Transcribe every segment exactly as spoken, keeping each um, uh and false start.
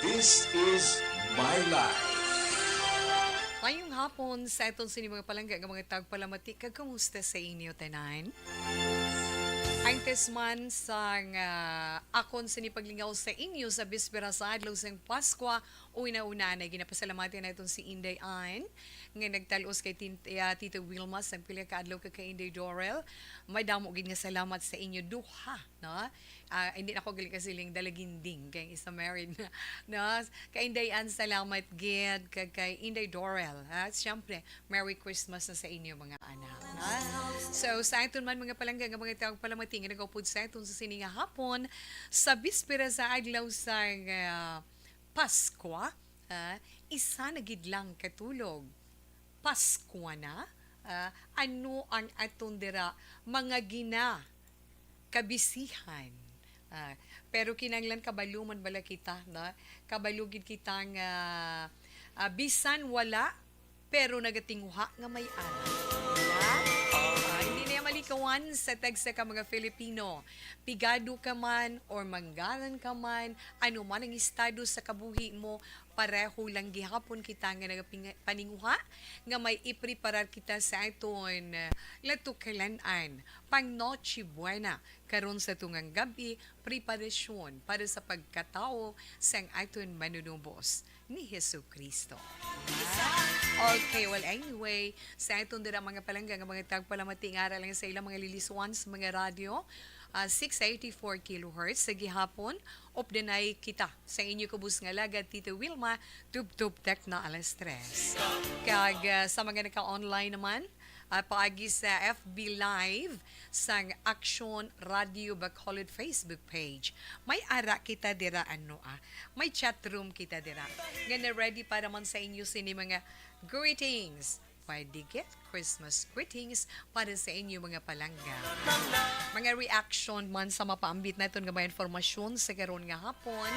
This is my life. Mayong hapon sa aton sini mga palangga nga mga tagpalamati, kag kumusta sa inyo tanan? Antes man sang ah, akon sini paglingaw sa inyo sa bispera sa adlaw sang Paskwa, una-una na ginapasalamatan naton si Inday Ann nga nagtalos kay Tin- ah, Tito Wilma sang pila ka adlaw ka kay Inday Dorel. Madamo gid nga salamat sa inyo duha, no? Ah, hindi na ako gali kasiling dalaginding kay isa married na, no? Kay Inday Ann, salamat gid kag kay Inday Dorel, ha? Siyempre, Merry Christmas na sa inyo mga anak, ha? So, sa aton man mga palangga nga mga tawag palamati nga nagaupod sa aton sa sini nga hapon, sa bispera sa adlaw sa ah, Paskwa, ha? Isa na gid lang katulog. Paskwa na, ah, ano ang aton dira mga gina kabisihan? Ah, pero kinahanglan kabalo man bala kita, na kabalo gid kita nga ah, bisan wala, pero nagatinguha nga may ara. Diba? Ah, hindi na malikawan sa tagsa ka mga Filipino. Pigado ka man or manggalan ka man, ano man ang estado sa kabuhi mo, pareho lang gihapon kita nga nagapaninguha nga may ipreparar kita sa aton ah, latukalan-an pang Noche Buena karon sa tungang gabi, preparasyon para sa pagkatawo sang aton Manunubos ni Jesu-Cristo. Okay, well, anyway, sa aton dira mga palangga nga mga tagpalamati nga ara lang sa ilang mga liliswan sa mga radyo, ah, six eighty-four kilohertz sa gihapon, updanay kita sa inyo kubos nga lagad, Tito Wilma, tubtob tekna alas tres. Kag ah, sa mga naka-online naman, ah, paagi sa F B Live sang Action Radio Bacolod Facebook page. May ara kita dira, ano, ah, may chat room kita dira nga na ready para man sa inyo sini mga greetings. Pwede gid Christmas greetings para sa inyo mga palangga. Mga reaction man sa mapaambit naton nga mga informasyon sa karon nga hapon.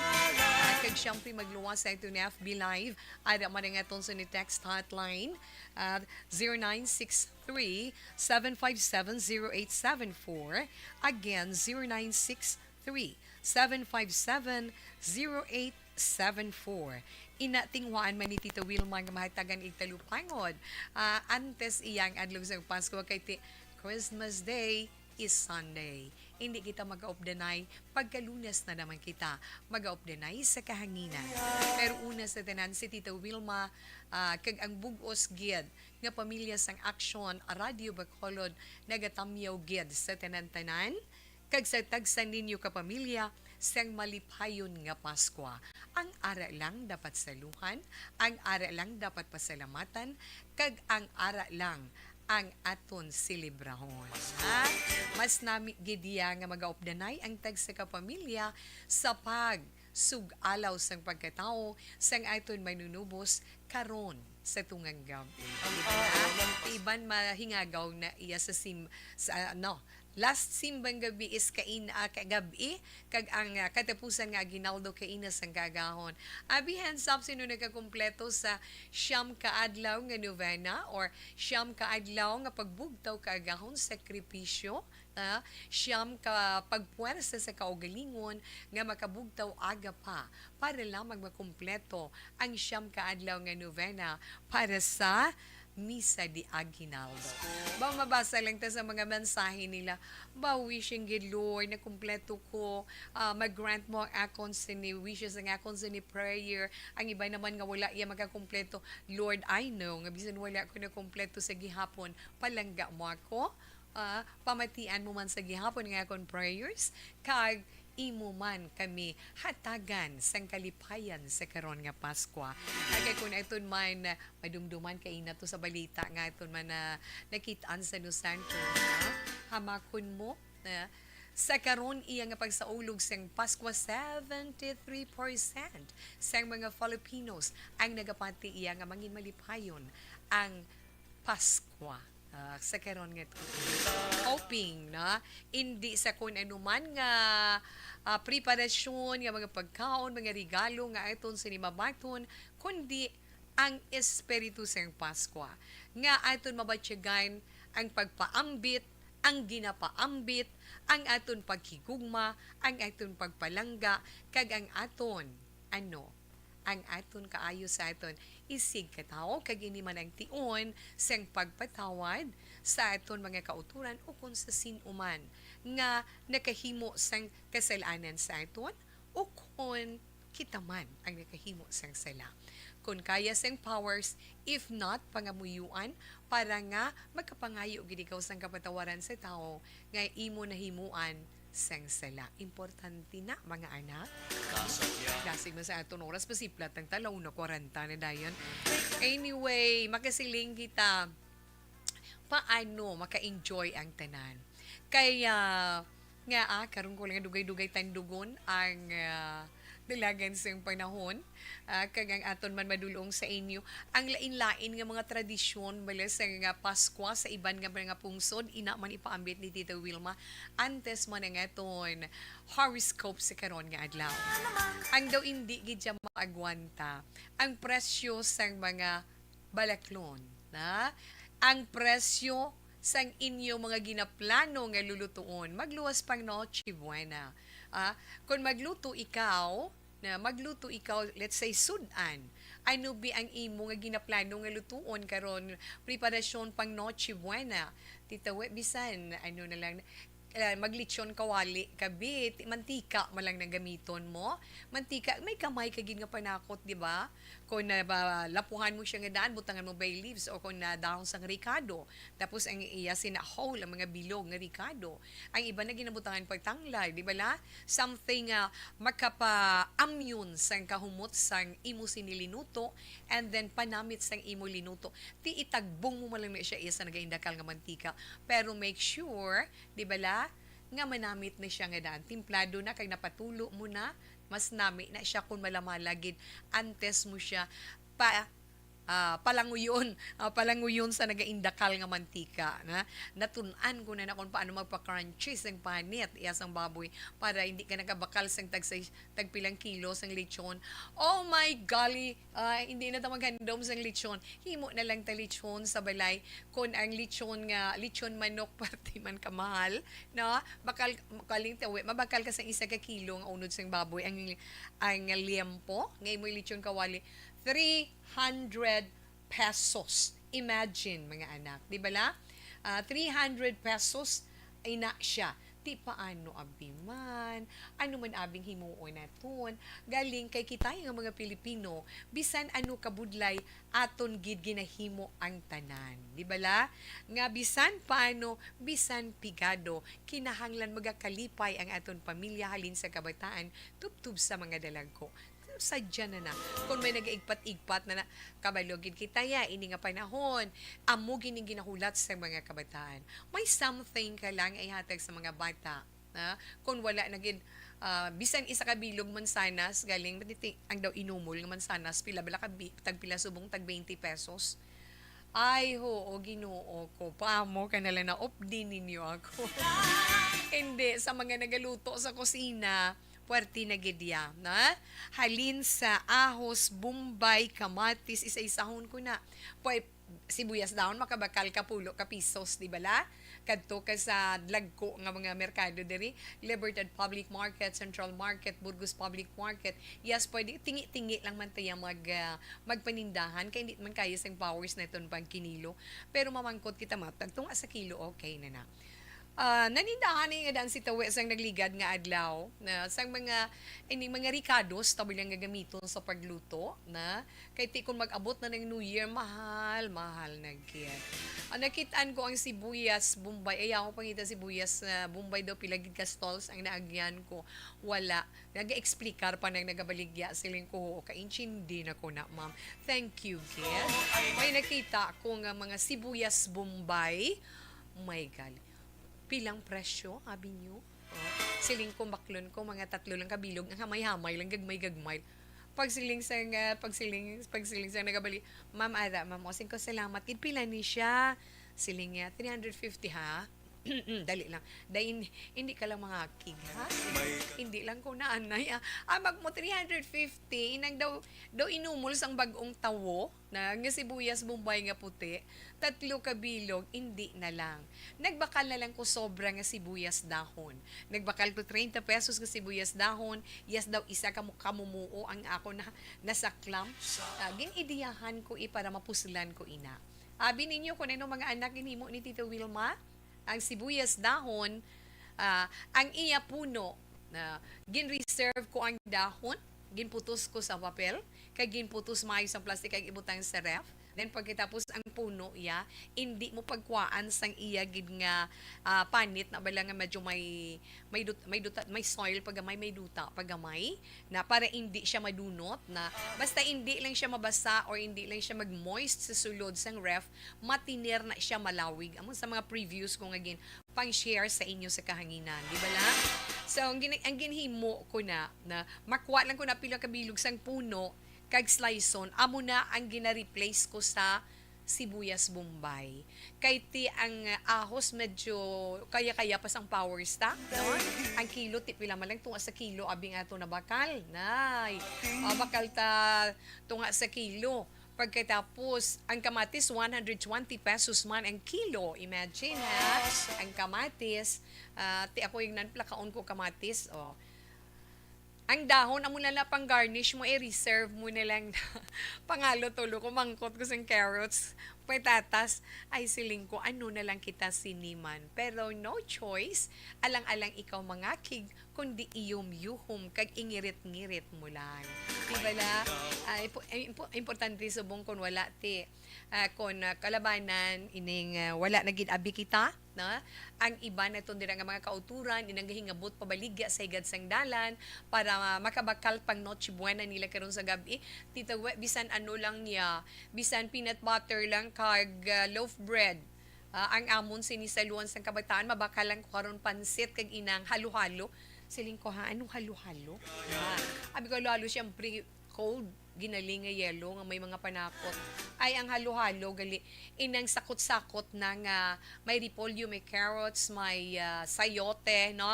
At kag siyempre magluwas sa aton F B Live, ara man ang aton sa ni text hotline at zero nine six three, seven five seven, zero eight seven four. Again, zero nine six three, seven five seven, zero eight seven four. Ina, tinguhaan man ni Tita Wilma nga mahatagan igtalupangod, ah, antes iyang adlaw sa Pasko kay ti Christmas Day is Sunday. Hindi kita magaupdanay, pagka Lunes na naman kita magaupdanay sa kahanginan. Pero una sa tanan, si Tita Wilma, ah, kag ang bug-os gid nga pamilya sang Action Radio Bacolod nagatamyaw gid sa tanan-tanan kag sa tagsa ninyo ka pamilya sang malipayon nga Paskwa. Ang ara lang dapat saluhan, ang ara lang dapat pasalamatan, kag ang ara lang ang aton selebrahon. Ha? Mas nami gid iya nga magaupdanay ang tagsa ka pamilya sa pag sug-alaw sang pagkatawo sang aton Manunubos karon sa tungang gabi. Di ba? Iban mahingagaw na iya sa sim sa, ano, last simbang gabi is kain ah, kagabi, kag ang ah, katapusan nga aguinaldo kaina sang kaagahon. Abi, hands up, sino nakakumpleto sa siyam ka adlaw nga novena or siyam ka adlaw nga pagbugtaw kaagahon, sakripisyo? Ah, siyam ka pagpuwersa sa kaugalingon nga makabugtaw aga pa para lamang makumpleto ang siyam ka adlaw nga novena para sa Misa de Aguinaldo. Ba, mabasa lang ta sa mga mensahe nila. Ba, wishing gid, Lord, na kumpleto ko. Ah, mag-grant mo ang akon sini wishes, ang akon sini prayer. Ang iba naman nga wala iya makakumpleto. Lord, I know nga bisan wala ko na kumpleto sa gihapon, palangga mo ako. Ah, pamatian mo man sa gihapon nga akon prayers, kag imo man kami hatagan sang kalipayan sa karon nga Paskwa. Kag kung aton man madumduman kaina to sa balita nga aton man na nakit-an sa Los Santos, ha? Hamakon mo, ha? Sa karon iya nga pagsaulog sang Paskwa, seventy-three percent sang mga Filipinos ang nagapati iya nga mangin malipayon ang Paskwa, ah, sa karon nga tuig. Hoping na indi sa kun ano man nga ah, preparasyon nga mga pagkaon, mga regalo nga aton sini mabaton, kundi ang espiritu sang Paskwa nga aton mabatyagan, ang pagpaambit, ang ginapaambit, ang aton paghigugma, ang aton pagpalangga, kag ang aton, ano, ang aton kaayo sa aton isig katawo, kag ini man ang tion sang pagpatawad sa aton mga kauturan ukon sa sin-o man nga nakahimo sang kasalanan sa aton, ukon kita man ang nakahimo sang sala. Kon kaya sang powers, if not, pangamuyuan para nga makapangayo gid ikaw sang kapatawaran sa tawo nga imo nahimuan sang sala. Importante na, mga anak. Dasig man sa aton oras, pasiplat ang talaw na kwarenta na dayon. Anyway, makasiling kita, paano maka-enjoy ang tanan? Kaya, nga, ah, karon ko lang dugay-dugay tandugon ang, ah, dalagan sang panahon, ah, kag ang aton man madulong sa inyo ang lain-lain nga mga tradisyon bala sa nga Paskwa sa iban nga mga pungsod, ina man ipaambit ni Tita Wilma antes man ang aton horoscope sa karon nga adlaw. Ang daw indi gid siya maagwanta ang presyo sang mga balaklon, na ang presyo sang inyo mga ginaplano nga lulutuon, magluwas pang Noche Buena. Ah, kung magluto ikaw, na magluto ikaw, let's say, sud-an, ano bi ang imo nga ginaplano nga lutuon karon, preparasyon pang Noche Buena? Titawe, bisan, ano na lang, ah, maglechon kawali ka bi, ti-, mantika man lang nang gamiton mo. Mantika, may gamay ka gid nga panakot, di ba? Kung na ba, lapuhan mo siya nga daan, butangan mo bay leaves, o kung na dahon sang ricado. Tapos ang iya sina whole, ang mga bilog nga ricado. Ang iba na ginabutangan pagtanglay, di ba la? Something, ah, makapa-amyun sang kahumot sang imo sini linuto, and then panamit sang imo linuto. Ti itagbong mo man lang na siya iya sa nagaindakal nga mantika. Pero make sure, di ba la, nga manamit na siya nga daan. Timplado na kag napatulo mo na, mas nami na siya kung malamala gid antes mo siya pa, ah, palanguyon, ah, palanguyon sa nagaindakal nga mantika, na. Natun-an ko na na kung paano magpa-crunchy sing panit, iya sang baboy, para hindi ka nakabakal sang tag-, tagpilang kilo sang lechon. Oh my golly, ah, hindi na ta maghandom sang lechon. Himo na lang ta lechon sa balay. Kung ang lechon nga, lechon manok, parte man kamahal, no? Bakal, kaling tawi, mabakal ka sa isa ka kilo nga unod sang baboy. Ang, ang liempo, nga imo lechon kawali, three hundred pesos. Imagine, mga anak, di ba la? Ah, three hundred pesos, ay na siya. Ti paano abi man? Ano man abing himuon naton? Galing kay kita nga mga Pilipino, bisan ano kabudlay, aton gid ginahimo ang tanan. Di ba la? Nga bisan paano, bisan pigado, kinahanglan magakalipay ang aton pamilya halin sa kabataan, tubtob sa mga dalagko. Sadya na na. Kung may nagaigpat-igpat na na, kabalo gid kita ya, ini nga panahon, amo gini ginahulat sa mga kabataan. May something ka lang ihatag sa mga bata. Na, kung wala na gid, ah, bisan isa ka bilog mansanas, galing, matiti-, ang daw inumol nga mansanas, pila bala ka bi-, tag pila subong, tag twenty pesos. Ay, hoo, Ginoo ko, paamo ka na lang na updi ninyo ako. Hindi, sa mga nagaluto sa kusina, puwerte na gid ya, na? Halin sa ahos, bombay, kamatis, isa-isahon ko na. Pwede, sibuyas daon, makabakal ka pulo ka pisos, di ba la? Kadto ka sa dagko nga mga merkado diri, Libertad Public Market, Central Market, Burgos Public Market. Yes, pwede, tingi-tingi lang man tayo mag, ah, magpanindahan, kay hindi man kaya sing powers naton pagkinilo. Pero mamangkot kita, matag tunga sa kilo, okay na na. Ah, nanindahan ni nga daan si Tawe sang nagligad nga adlaw, na sang mga, ini mga rikados, tabi lang nga gamiton sa pagluto, na kay ti kung mag-abot na ng New Year, mahal, mahal na gid. Ang nakitaan ko ang sibuyas Bombay, ay ako pangita sibuyas na Bombay daw, pila gid ka stalls ang naagyan ko, wala. Nag-explicar pa nang nagabaligya, siling ko, "Oo, kaintindi na ko na, ma'am. Thank you, gid." May nakita ko nga mga sibuyas Bombay. My God. Pilang presyo, abi niyo? Oh, siling ko, baklon ko, mga tatlo lang kabilog, nga hamay-hamay lang, gagmay-gagmay. Pagsiling sa nga, pagsiling, pagsiling sa nagabali, "Ma'am, ara, ma'am, o, singko salamat." Gid, "Pila ni siya?" Siling niya, "Three hundred fifty, ha?" Dali lang. Dahil hindi ka lang mangakig, ha? Hindi lang ko naanay, ah. Ah, mag mo three hundred fifty, inang daw, daw inumol sang bag-ong tawo na nga sibuyas Bombay nga puti. Tatlo ka bilog, hindi na lang. Nagbakal na lang ko sobra nga sibuyas dahon. Nagbakal ko treinta pesos nga sibuyas dahon. Yes daw, isa ka mu-, kamumuo ang ako na nasaklam. Ah, gin-ideyahan ko, eh, para mapuslan ko ina. Abi ninyo kung ano mga anak ginhimo ni Tita Wilma? Ang sibuyas dahon, ah, ang iya puno, na gin-reserve ko ang dahon, ginputos ko sa papel, kag ginputos maayo sa plastic kag ibutang sa ref. Then pagkatapos ang puno iya, hindi mo pagkuhaan sang iya gid nga, ah, panit na bala nga medyo may, may dut-, may duta, may soil pa gamay, may duta pa gamay, na para hindi siya madunot, na basta hindi lang siya mabasa or hindi lang siya mag-moist sa sulod sang ref, matiner na siya malawig. Amo sa mga previews ko nga gin pang-share sa inyo sa kahanginan, di ba lang? So, ang gin-, ang ginhimo ko na, na makuha lang ko na pila ka bilog sang puno, kag sliceon, amo na ang gina-replace ko sa sibuyas Bombay. Kay ti ang, ah, ahos medyo kaya-kaya pa sang powers ta, no? Ang kilo, ti pila man lang, tunga sa kilo, abi nga ato nabakal. Nay, ah, bakal ta tunga sa kilo. Pagkatapos, ang kamatis, one hundred twenty pesos man ang kilo. Imagine, ha? Ang kamatis, ah, ti ako yung nanplakaon ko kamatis, oh. Ang dahon, amo na lang pang garnish mo, i-reserve mo na lang. Pangalo tulo ko, mangkot ko sing carrots, patatas. Ay, siling ko, ano na lang kita siniman. Pero no choice, alang-alang ikaw mangakig, kundi iyom-yuhom kag ingirit-ngirit mo lang. Di ba la? Ah, impo-, impo-, importante subong kon wala ti, ah, kon, ah, kalabanan ining, ah, wala na gid abi kita, no? Ang iban naton dira nga mga kauturan, inang gahingabot pabaligya sa higad sang dalan para, ah, makabakal pang Noche Buena nila karon sa gab-i. Tita We, bisan ano lang niya, bisan peanut butter lang kag, ah, loaf bread. Ah, ang amon sini sa luwan sang kabataan, mabakal lang ko karon pansit kag inang halo-halo. Siling ko, "Ha? Anong halo-halo?" Ah, abi ko, "Halo-halo, siyempre, cold, ginaling nga yelo nga may mga panakot." Ay, ang halo-halo, gali, inang sakot-sakot na nga may repolyo, may carrots, may, ah, sayote, no?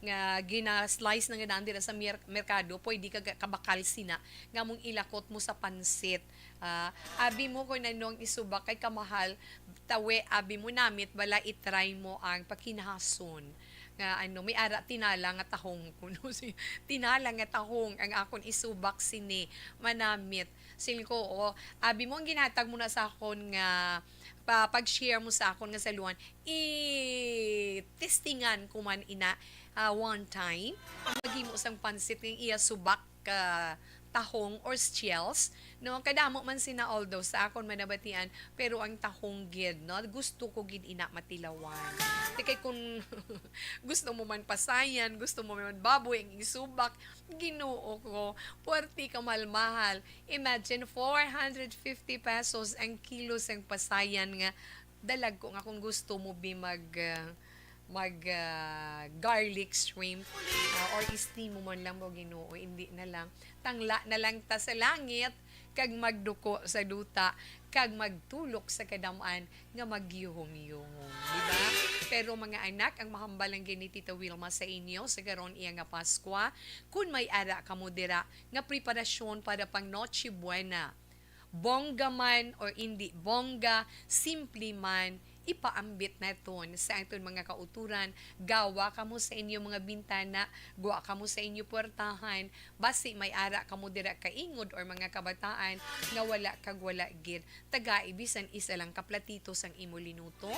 Nga gina-slice na nga daan dira sa mer-, merkado, pwede ka ga-, kabakal sina nga mong ilakot mo sa pansit. Ah, abi mo kung ano ang isubak kay kamahal, tawe, abi mo namit, bala, i-try mo ang pakinhason nga, ano, may ara tinala nga tahong kuno si tinala nga tahong ang akon isubak sini, manamit. Siling ko, "O, abi mo ang ginhatag mo na sa akon nga pa-, pag-share mo sa akon nga saluan, i-testingan ko man ina, ah, one time, ang maghimo sang pansit nga iya subak ka tahong or shells, no? Kadamo man sina, although sa akon man nabatian, pero ang tahong gid, no? Gusto ko gid ina matilawan. Ti kay kung gusto mo man pasayan, gusto mo man baboy ang isubak, Ginoo ko, puwerte ka mahal-mahal. Imagine, four hundred fifty pesos ang kilo sang pasayan nga dalag ko nga kung gusto mo bi mag, ah, mag, ah, garlic shrimp, ah, or steam mo man lang mo, Ginoo, hindi na lang. Tangla na lang ta sa langit kag magduko sa duta kag magtulok sa kadam-an nga magyuhong-yuhong, di ba? Pero mga anak, ang mahambal lang gid ni Tita Wilma sa inyo sa karon iya nga Paskwa, kun may ara kamo dira nga preparasyon para pang Noche Buena, bongga man or indi bongga, simple man, ipaambit naton sa aton mga kauturan. Gawa kamo sa inyo mga bintana, gwa kamo sa inyo puwertahan, basi may ara kamo dira kaingod or mga kabataan nga wala kag wala gid. Tagai bisan isa lang ka platito sang imo linuto.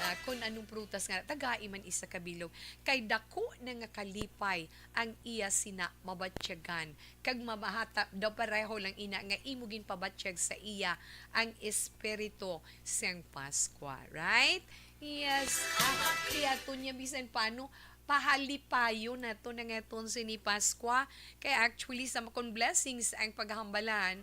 Ah, kun anong prutas nga, tagai man isa ka bilog. Kay dako na nga kalipay ang iya sina mabatyagan. Kag mamahata daw pareho lang ina nga imo ginpabatyag sa iya ang espiritu sang Paskwa, right? Yes. Ah, kaya to niya bisan paano, pahalipayon nato na nga ton sini Paskwa. Kay actually, sa kon blessings ang paghambalan,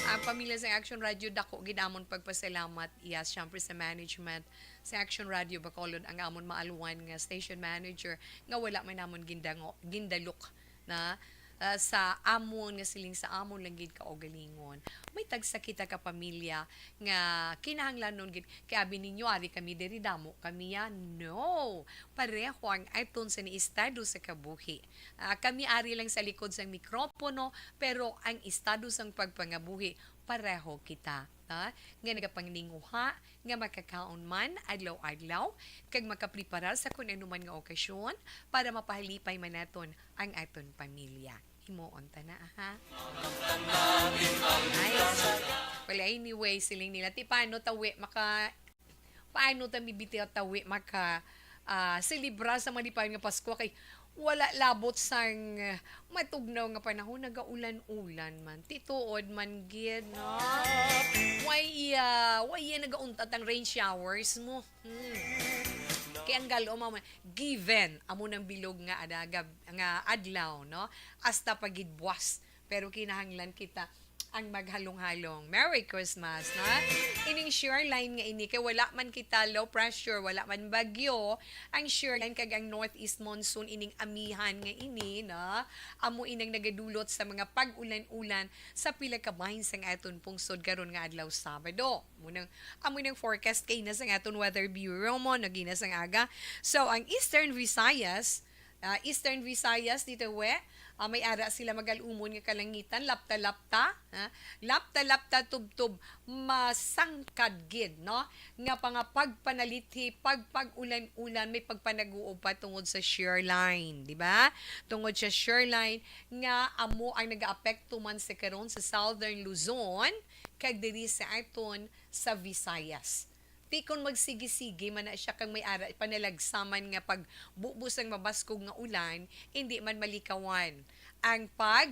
ang pamilya sa Action Radio, dako gid amon pagpasalamat. Yes, syempre sa management sa Action Radio Bacolod, ang amon maalwan nga station manager nga wala man namon gindango, gindalok na ah, sa amon nga siling sa amon lang gid kaugalingon. May tagsa kita ka pamilya nga kinahanglanon gid. Kay abi ninyo, ari kami diri, damo kami, ya. No! Pareho ang aton sa ni estado sa kabuhi. Ah, kami ari lang sa likod sang mikropono, pero ang estado sang pagpangabuhi, pareho kita, ha, nga nagapanglinguha nga makakaon man adlaw-adlaw kag makapreparar sa kun ano man nga okasyon para mapahalipay man naton ang aton pamilya. Himuon ta na, ha? Ay, well, anyway, siling nila, ti paano tawi maka Paano ta mi bitaw tawi maka, ah, selebra sa malipayon nga Pasko kay wala labot sang, ah, matugnaw nga panahon, nagaulan-ulan man. Ti tuod man gid, no? Way iya, way iya nagauntat ang rain showers mo. Hmm. Kay ang galo mao man, given amo nang bilog nga ada-, gab-, nga adlaw, no? Hasta pa gid buwas. Pero kinahanglan kita ang maghalong-halong. Merry Christmas, na? Ining shear line nga ini, kay wala man kita low pressure, wala man bagyo, ang shear line kag ang northeast monsoon ining amihan nga ini, na? Amo inang nagadulot sa mga pag-ulan-ulan sa pila ka bahin sang aton pungsod karon nga adlaw Sabado. Amo nang, amo nang forecast kay na sang aton Weather Bureau mo, nagina sang aga. So, ang Eastern Visayas, ah, Eastern Visayas, dito we, ah, may ara sila magalumon nga kalangitan, lapta-lapta, ha? Lapta-lapta, tubtob, masangkad gid, no? Nga panga pagpanalithi, pagpag-ulan-ulan, may pagpanaguob pa tungod sa shear line, di ba? Tungod sa shear line nga amo ang nagaapekto man sa karon sa Southern Luzon, kag diri sa aton sa Visayas. Ti kon magsigi-sigi man na siya kag may ara panalagsaman nga pagbubo sang mabaskog nga ulan, indi man malikawan ang pag,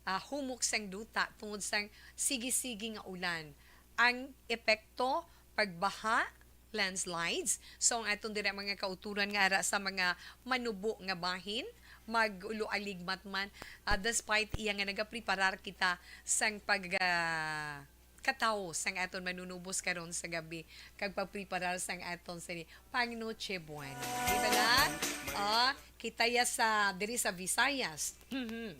ah, humok sang duta tungod sang sigi-sigi nga ulan. Ang epekto, pagbaha, landslides. So, ang aton dira mga kauturan nga ara sa mga manubo nga bahin, mag-ulo aligmat man, ah, despite iya nga nagapreparar kita sang pag, ah, katawo sang aton manunubos karon sa gabi kag pagpreparar sang aton sa pang Noche Buena. Di ba na? Ah, kita ya sa, diri sa Visayas.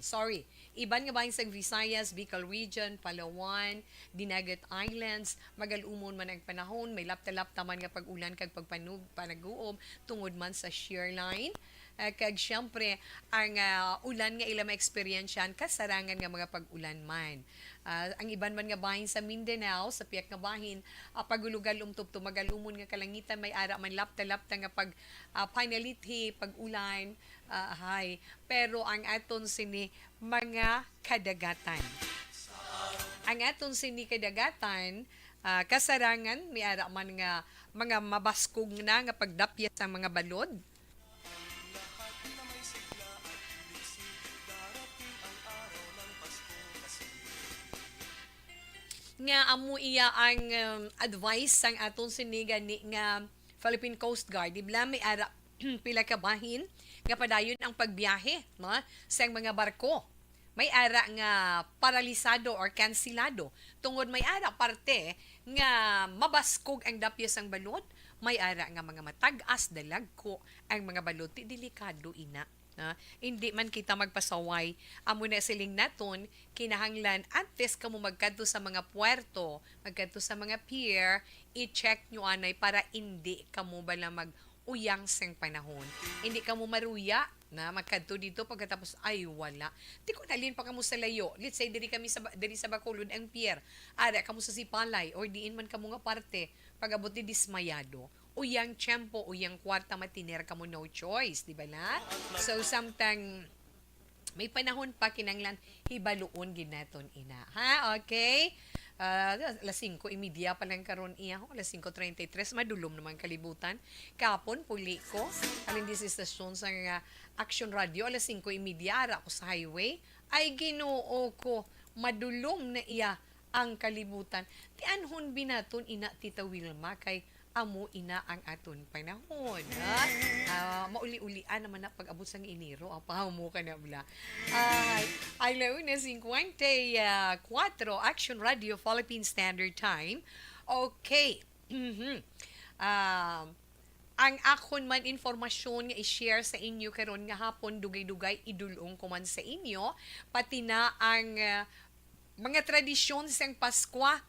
Sorry. Iban nga bahin sang Visayas, Bicol Region, Palawan, Dinagat Islands, magalumon man ang panahon, may lapta-lapta man nga pag-ulan kag pagpanug-, panaguob tungod man sa shear line. Ah, kag siyempre, ang, ah, ulan nga ila maeksperiensyahan, kasarangan nga mga pag-ulan man. Ah, ang iban man nga bahin sa Mindanao, sa pihak nga bahin, ah, pagulugal umtubtob, magalumon nga kalangitan, may ara man lapta-lapta nga pag, ah, panalithi, pag-ulan, ah, hay. Pero ang aton sini mga kadagatan. Ang aton sini kadagatan, ah, kasarangan, may ara man nga mga mabaskog na nga pagdapyas sang mga balod. Nga amo iya ang, um, advice sang aton sini gani nga Philippine Coast Guard. Di bala may ara pila ka bahin nga padayon ang pagbiyahe, no, sang mga barko. May ara nga paralisado or kansilado tungod may ara parte nga mabaskog ang dapyas sang balod, may ara nga mga matag-as, dalagko ang mga balod, ti delikado ina. Na, hindi man kita magpasaway. Amo na siling naton, kinahanglan antes kamo magkadto sa mga puerto, magkadto sa mga pier, i-check nyo anay para hindi kamo bala mag-uyang sang panahon. Hindi kamo maruya na magkadto dito pagkatapos, ay, wala. Ti kung halin pa kamo sa layo, let's say, diri kami sa, ba- diri sa Bacolod ang pier, ara kamo sa Sipalay, or diin man kamo nga parte, pag-abot di dismayado, uyang tiyempo, uyang kwarta, matiner kamo, no choice, di ba na? So, samtang may panahon pa, kinanglan hibaluon gid naton ina. Ha? Okay? Ah, alas singko y media pa lang karon iya, ho, alas singko treinta y tres, madulom naman kalibutan. Kapon, puli ko. Alin di sa istasyon sa nga Action Radio, alas singko y media, ara ko sa highway. Ay, Ginoo ko, madulom na iya ang kalibutan. Ti anhon bi naton ina, Tita Wilma, kay amo ina ang aton panahon, ha? Ah, mauli-ulian naman na pag-abot sang Enero, ah, pahaw mo ka na bala. Ay, ay, launa singkwenta y kuwatro, Action Radio Philippine Standard Time. Okay. Mhm. Ah, ang akon man informasyon nga i-share sa inyo karon nga hapon, dugay-dugay idul-ong ko man sa inyo, pati na ang, ah, mga tradisyon sang Paskwa.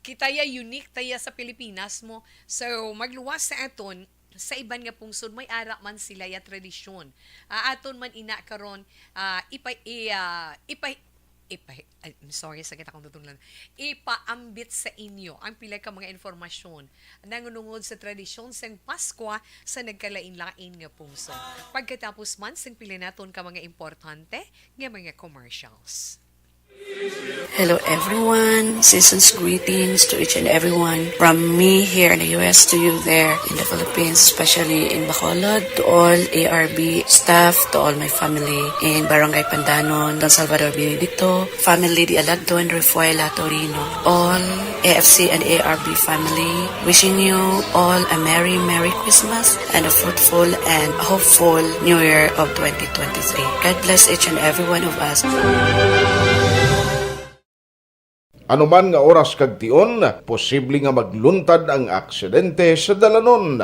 Kita ya, unique ta ya sa Pilipinas mo. So, magluwas sa aton, sa iban nga pungsod may ara man sila ya tradisyon. Ah, aton man ina karon, ah, ipa-, i-, ah, ipa-, ipa-, ay, I'm sorry, sakit akong tutunglan. Ipaambit sa inyo ang pila ka mga informasyon nangunungod sa tradisyon sang Paskwa sa nagkalain-lain nga pungsod. Pagkatapos man sing pila naton ka mga importante nga mga commercials. Hello everyone. Season's greetings to each and everyone. From me here in the U S to you there in the Philippines, especially in Bacolod, to all A R B staff, to all my family in Barangay Pandanon, Don Salvador Benedicto, family Di Alagdon, Refuela, Torino, all A F C and A R B family, wishing you all a merry, merry Christmas and a fruitful and hopeful New Year of twenty twenty-three. God bless each and every one of us. Anuman nga oras kag tion, posible nga magluntad ang aksidente sa dalanon.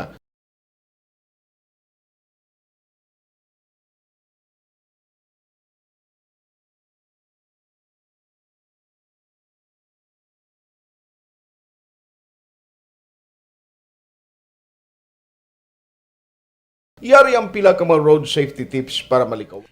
Yari ang pila ka mga road safety tips para malikaw.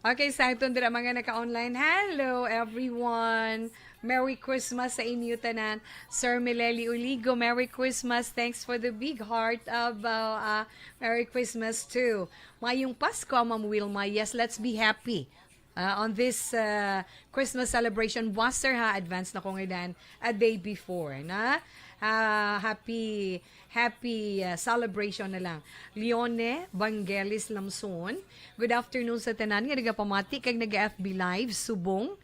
Okay, sa aton dira mga naka-online. Hello, everyone. Merry Christmas sa inyo tanan. Sir Mileli Uligo, Merry Christmas. Thanks for the big heart of uh, uh, Merry Christmas too. Mayong Pasko, Ma'am Wilma. Yes, let's be happy. Uh, on this uh, Christmas celebration, was, sir, ha, advance na ko ngayon a day before, na? Uh, happy, happy uh, celebration na lang. Leone Vangelis Lamson, good afternoon sa tanan nga nagapamati kag nag-F B Live, subong.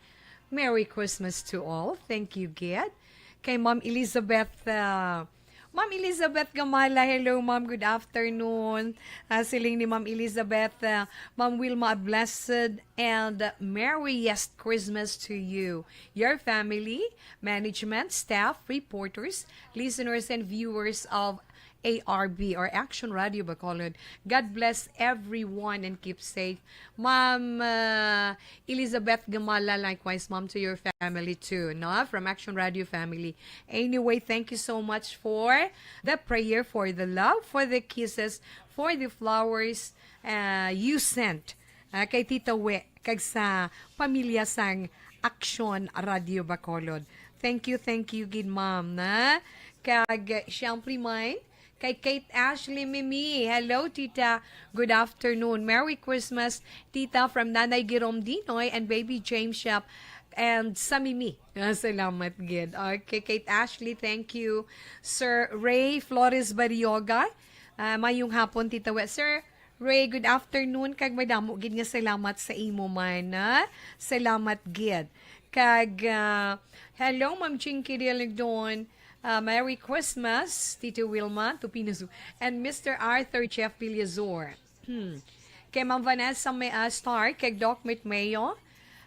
Merry Christmas to all. Thank you, Gid. Kay Ma'am Elizabeth, uh, Ma'am Elizabeth Gamala, hello, Ma'am, good afternoon. Uh, siling ni Ma'am Elizabeth, uh, Ma'am Wilma, a blessed and merriest Christmas to you, your family, management, staff, reporters, listeners, and viewers of A R B or Action Radio Bacolod. God bless everyone and keep safe. Ma'am uh, Elizabeth Gamala, likewise, Ma'am, to your family too, no? From Action Radio family. Anyway, thank you so much for the prayer, for the love, for the kisses, for the flowers uh, you sent uh, kay Tita We kag sa pamilya sang Action Radio Bacolod. Thank you, thank you gid, ma'am, na. Kag, uh, syempre, mine, kay Kate Ashley Mimi. Hello, Tita. Good afternoon. Merry Christmas, Tita, from Nanay Girom Dinoy and Baby James Shop and sa Mimi. Ah, salamat gid. Okay, Kate Ashley, thank you. Sir Ray Flores Barrioga, ah, mayong hapon, Tita We. Sir Ray, good afternoon, kag madamo gid nga salamat sa imo man, ha? Salamat gid. Kag, ah, hello, Ma'am Chinky Diligdon. Ah, Merry Christmas, Tito Wilma, Tupino Zoo, and Mister Arthur Jeff Villazor. Hmm. Kay Ma'am Vanessa May, ah, Star, kay Doc Mitmeo,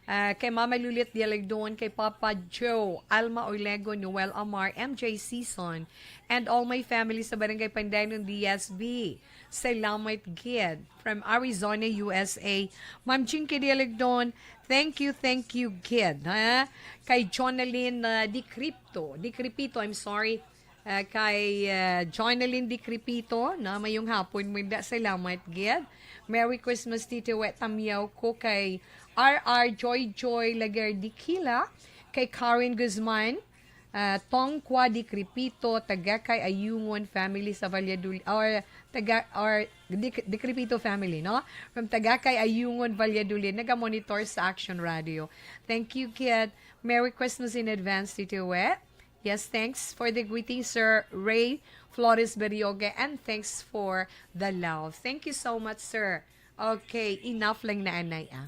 ah, kay Mama Lulit Dialigdon, kay Papa Joe, Alma Orlego, Noel Amar, M J Season, and all my family sa Barangay Pandanon, D S B. Salamat gid. From Arizona, U S A. Ma'am Chinky Dialigdon, thank you, thank you gid, ha? Kay Jonalyn, ah, Di Crypto, Di Cripito, I'm sorry. Ah, kay, ah, Jonalyn Di Cripito, na mayong hapon, munda, salamat gid. Merry Christmas, Tito Wet, tamyaw ko kay R R Joy Joy Laguerdiquila, kay Karen Guzman, ah, Tongqua Di Cripito, taga kay Ayungon family sa Valladolid, or taga, or Di, Di Cripito family, no? From taga kay Ayungon, Valladolid, naga-monitor sa Action Radio. Thank you, kid. Merry Christmas in advance, Tito Wet. Yes, thanks for the greeting, Sir Ray Flores Berioga, and thanks for the love. Thank you so much, sir. Okay, enough lang na anay, ah.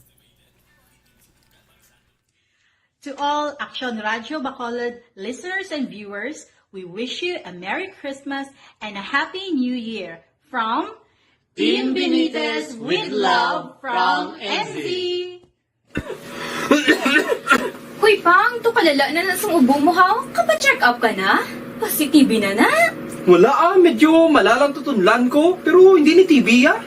To all Action Radio Bacolod listeners and viewers, we wish you a Merry Christmas and a Happy New Year from Team Benitez with love from N Z. Hoy, Pang, to kalala na na sang ubo mo, ha? Kapa-check up ka na? Positibe na na? Wala ah, medyo malalang tutunlan ko, pero hindi ni T B ah.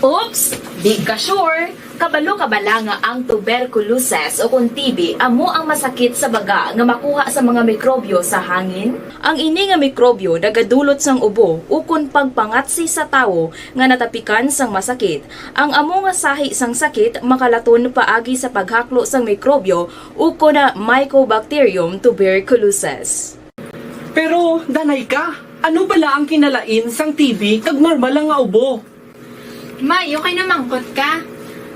Oops! Di ka sure? Kabalo ka bala nga ang tuberculosis o kon T B amo ang masakit sa baga nga makuha sa mga mikrobyo sa hangin? Ang ini nga mikrobyo nagadulot sang ubo ukon pagpangatsi sa tawo nga natapikan sang masakit. Ang amo nga sahi sang sakit makalaton paagi sa paghaklo sang mikrobyo ukon Mycobacterium tuberculosis. Pero, danay ka, ano bala ang kinalain sang T B kag normal lang nga ubo? May, okay na mangkot ka.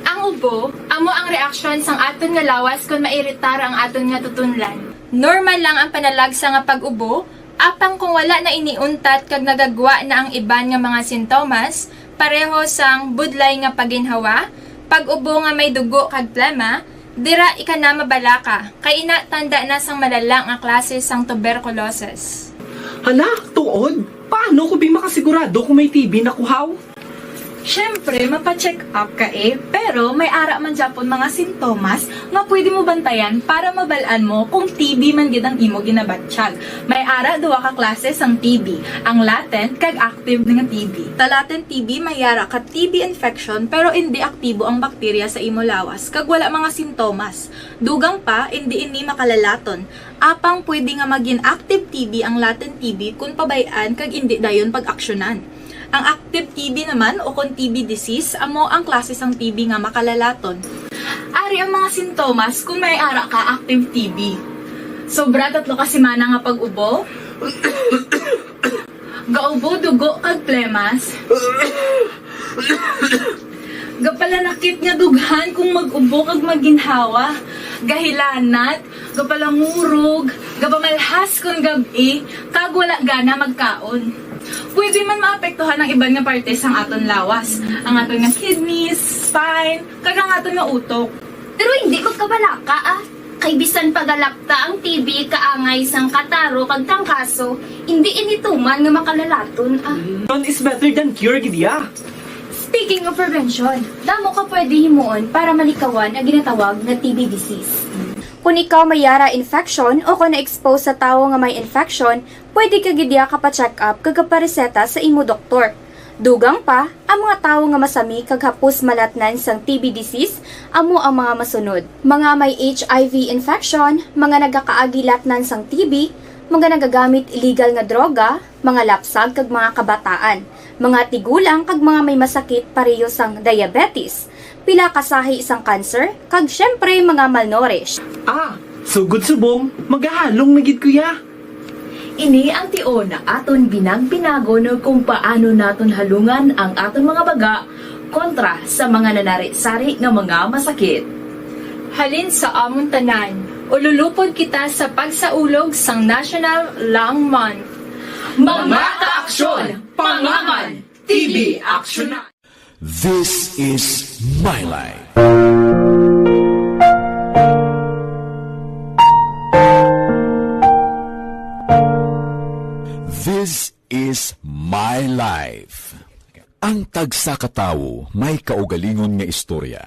Ang ubo, amo ang reaksyon sang aton nga lawas kon mairitar ang aton nga tutunlan. Normal lang ang panalagsa nga pag-ubo, apang kung wala na ini untat kag nagagwa na ang iban nga mga sintomas, pareho sang budlay nga paginhawa, pag-ubo nga may dugo kag plema, dira ika na mabalaka, kay ina tanda na sang malala nga klase sang tuberculosis. Hala, tuod? Paano ko bi makasigurado kung may T B na kuhaw? Siyempre, mapa-check up ka eh, pero may ara man gyapon mga sintomas nga pwede mo bantayan para mabal-an mo kung T B man gid ang imo ginabatyag. May ara duha ka klase sang T B, ang latent kag active nga T B. Sa latent T B may ara ka T B infection pero indi aktibo ang bakterya sa imo lawas kag wala mga sintomas. Dugang pa, indi ini makalalaton. Apang pwede nga magin active T B ang latent T B kon pabay-an kag indi dayon pag-aksyonan. Ang active T B naman o kon T B disease amo ang klase sang T B nga makalalaton. Ari ang mga sintomas kon may ara ka active T B. Sobra tatlo ka semana nga pag-ubo. Gaubo dugo kag plemas. Gapalanakit nga dughan kung mag-ubo kag maginhawa. Gahilanat, gapalangurog, gapamalhas kon gab-i, kag wala gana magkaon. Pwede man maapektuhan ang iban nga parte sang aton lawas, ang aton nga kidneys, spine, kag ang aton nga utok. Pero hindi magkabalaka ah. Kay bisan pagalapta ang T B kaangay sang kataro kag trangkaso, hindi ini tuman nga makalalaton ah. Prevention is better than cure gid ya. Speaking of prevention, damo ka pwede himuon para malikawan ang ginatawag nga T B disease. Kung ikaw may yara infection o kung na-expose sa tawo nga may infection, pwede ka gid ya kapa-check up kag kapareseta sa imo doktor. Dugang pa, ang mga tawo nga masami kag hapos malatnan sang T B disease amo ang mga masunod: mga may H I V infection, mga nagakaagi latnan sang T B, mga nagagamit illegal nga droga, mga lapsag kag mga kabataan, mga tigulang kag mga may masakit pareho sang diabetes, pila ka sahi sang cancer, kag siyempre mga malnourished. Ah, sugod subong, magahalong na gid ko ya. Ini ang tion nga aton binag-binagon kung paano naton halungan ang aton mga baga kontra sa mga nanari-sari nga mga masakit. Halin sa amon tanan, ululupod kita sa pagsaulog sang National Lung Month. Mga kaaksyon, pangaman, T B aksyonan. This is my life. This is my life. Ang tagsa ka tawo may kaugalingon nga istorya.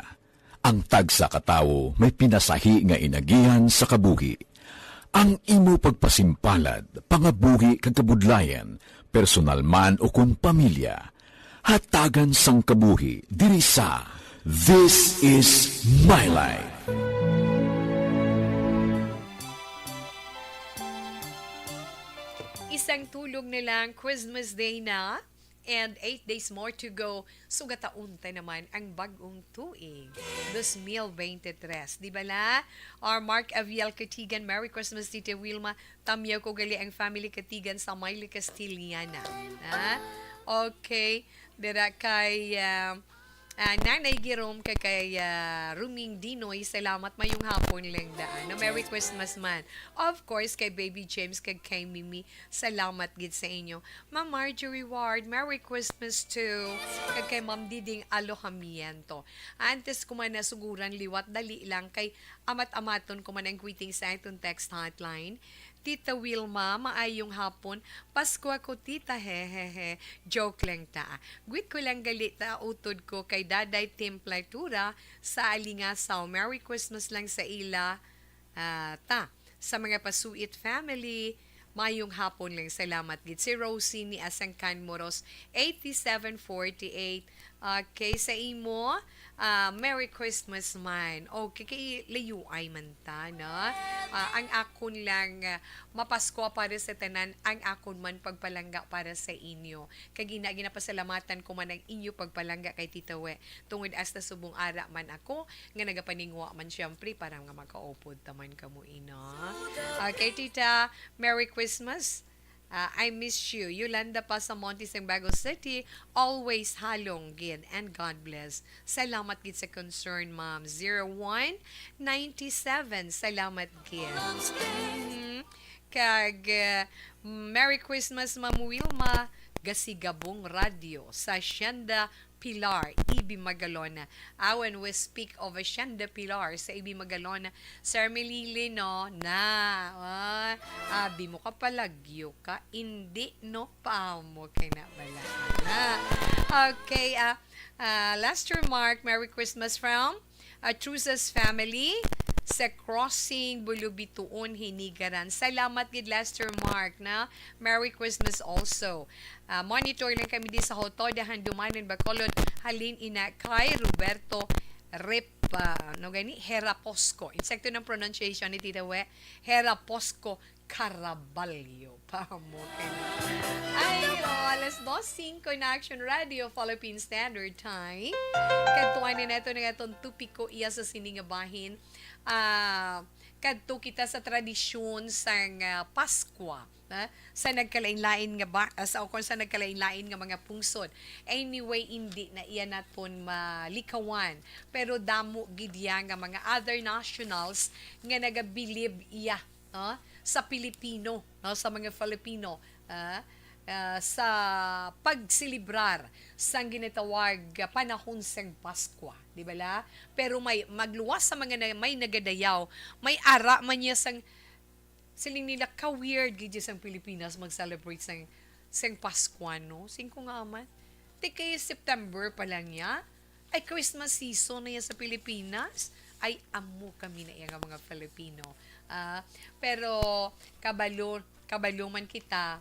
Ang tagsa ka tawo may pinasahi nga inagihan sa kabuhi. Ang imo pagpasimpalad, pangabuhi kag kabudlayan, personal man o kon pamilya, hatagan sang kabuhi diri sa This Is My Life. Isang tulog na lang, Christmas Day na, and eight days more to go. Sugataon ta naman ang bag-ong tuig, dos mil bente tres. Di ba la? Or Mark Aviel Katigan, Merry Christmas, Tita Wilma. Tamyaw ko gali ang family Katigan sa Mayle Castillana. Ha? Okay. Dira kay, ah, ah, Nanay Girom, kag kay, ah, Ruming Dinoy, salamat. Mayong hapon lang daan. No, Merry Christmas man. Of course, kay Baby James, kag kay Mimi, salamat gid sa inyo. Ma'am Marjorie Ward, Merry Christmas too. Kag kay Ma'am Diding Alojamiento. Antes ko man nasuguran liwat, dali lang kay amat-amaton ko man ang greeting sa aton text hotline. Tita Wilma, maayong hapon. Pasko ako, tita, hehehe. Joke lang ta. Gwit ko lang gali ta, utod ko kay Daday Templatura sa Alingasaw. Merry Christmas lang sa ila, ah, ta. Sa mga Pasuit family, Mayong hapon lang. Salamat gid. Si Rosie ni Asangkan Moros, eighty-seven forty-eight. Okay, sa imo, ah, Merry Christmas man. Okay, kay layuay man ta, no? Ah, ang akon lang, ah, mapasko para sa tanan, ang akon man pagpalangga para sa inyo. Kag ina, ginapasalamatan ko man ang inyo pagpalangga kay Tita We. Tungod hasta subong ara man ako, nga nagapaningwa man, siyempre, para nga makaupod ta man kamo, ina. Okay, Tita, Merry Christmas. Ah, I miss you. Yolanda Pasamonte, Simbago City, always halong gid, and God bless. Salamat gid sa concern, ma'am. Zero one ninety-seven, salamat gid. Mhm. Kag, eh, Merry Christmas, Ma'am Wilma Gasigabong Radio sa Hacienda Pilar, Ibi Magalona. Ah, when we speak of Hacienda Pilar sa Ibi Magalona, Sir Melili, no, na, ah, abi mo ka palagyo ka, hindi, no, pa mo kay na bala. Ah, okay, ah, ah, last remark, Merry Christmas from ah, Truzas family sa Crossing, Bulubituon, Hinigaran. Salamat gid, Lester Mark, na Merry Christmas also. Ah, monitor lang kami di sa Hotoda, Handumanan, Bacolod, halin ina kay Roberto Rep, ah, ano gani? Heraposco. Insakto ng pronunciation ni Tita We. Heraposco Caraballo. Pamo kay na. Ay, oh, alas dos singko na Action Radio, Philippine Standard Time. Kadtuan na nato nga atong topiko iya sa sini nga bahin. Ah, kadto kita sa tradisyon sang, ah, Paskwa, ha? Sa nagkalain-lain nga ba, ah, sa, o kung sa nagkalain-lain nga mga pungsod. Anyway, hindi na iya naton malikawan. Pero damo gid iya nga mga other nationals nga nagabilib iya, no, sa Pilipino, no, sa mga Filipino, ah, ah, sa pagselebrar sang ginatawag nga panahon sang Paskwa, di bala? Pero may magluwas sa mga na, may nagadayaw, may ara man niya sang, siling nila, ka-weird gid sang Pilipinas mag-celebrate sang, sang Paskwa, no? Singko nga man. Ti kay September pa lang niya, ay Christmas season na yan sa Pilipinas. Ay, amo kami na iya nga mga Filipino. Ah, pero kabalo, kabalo man kita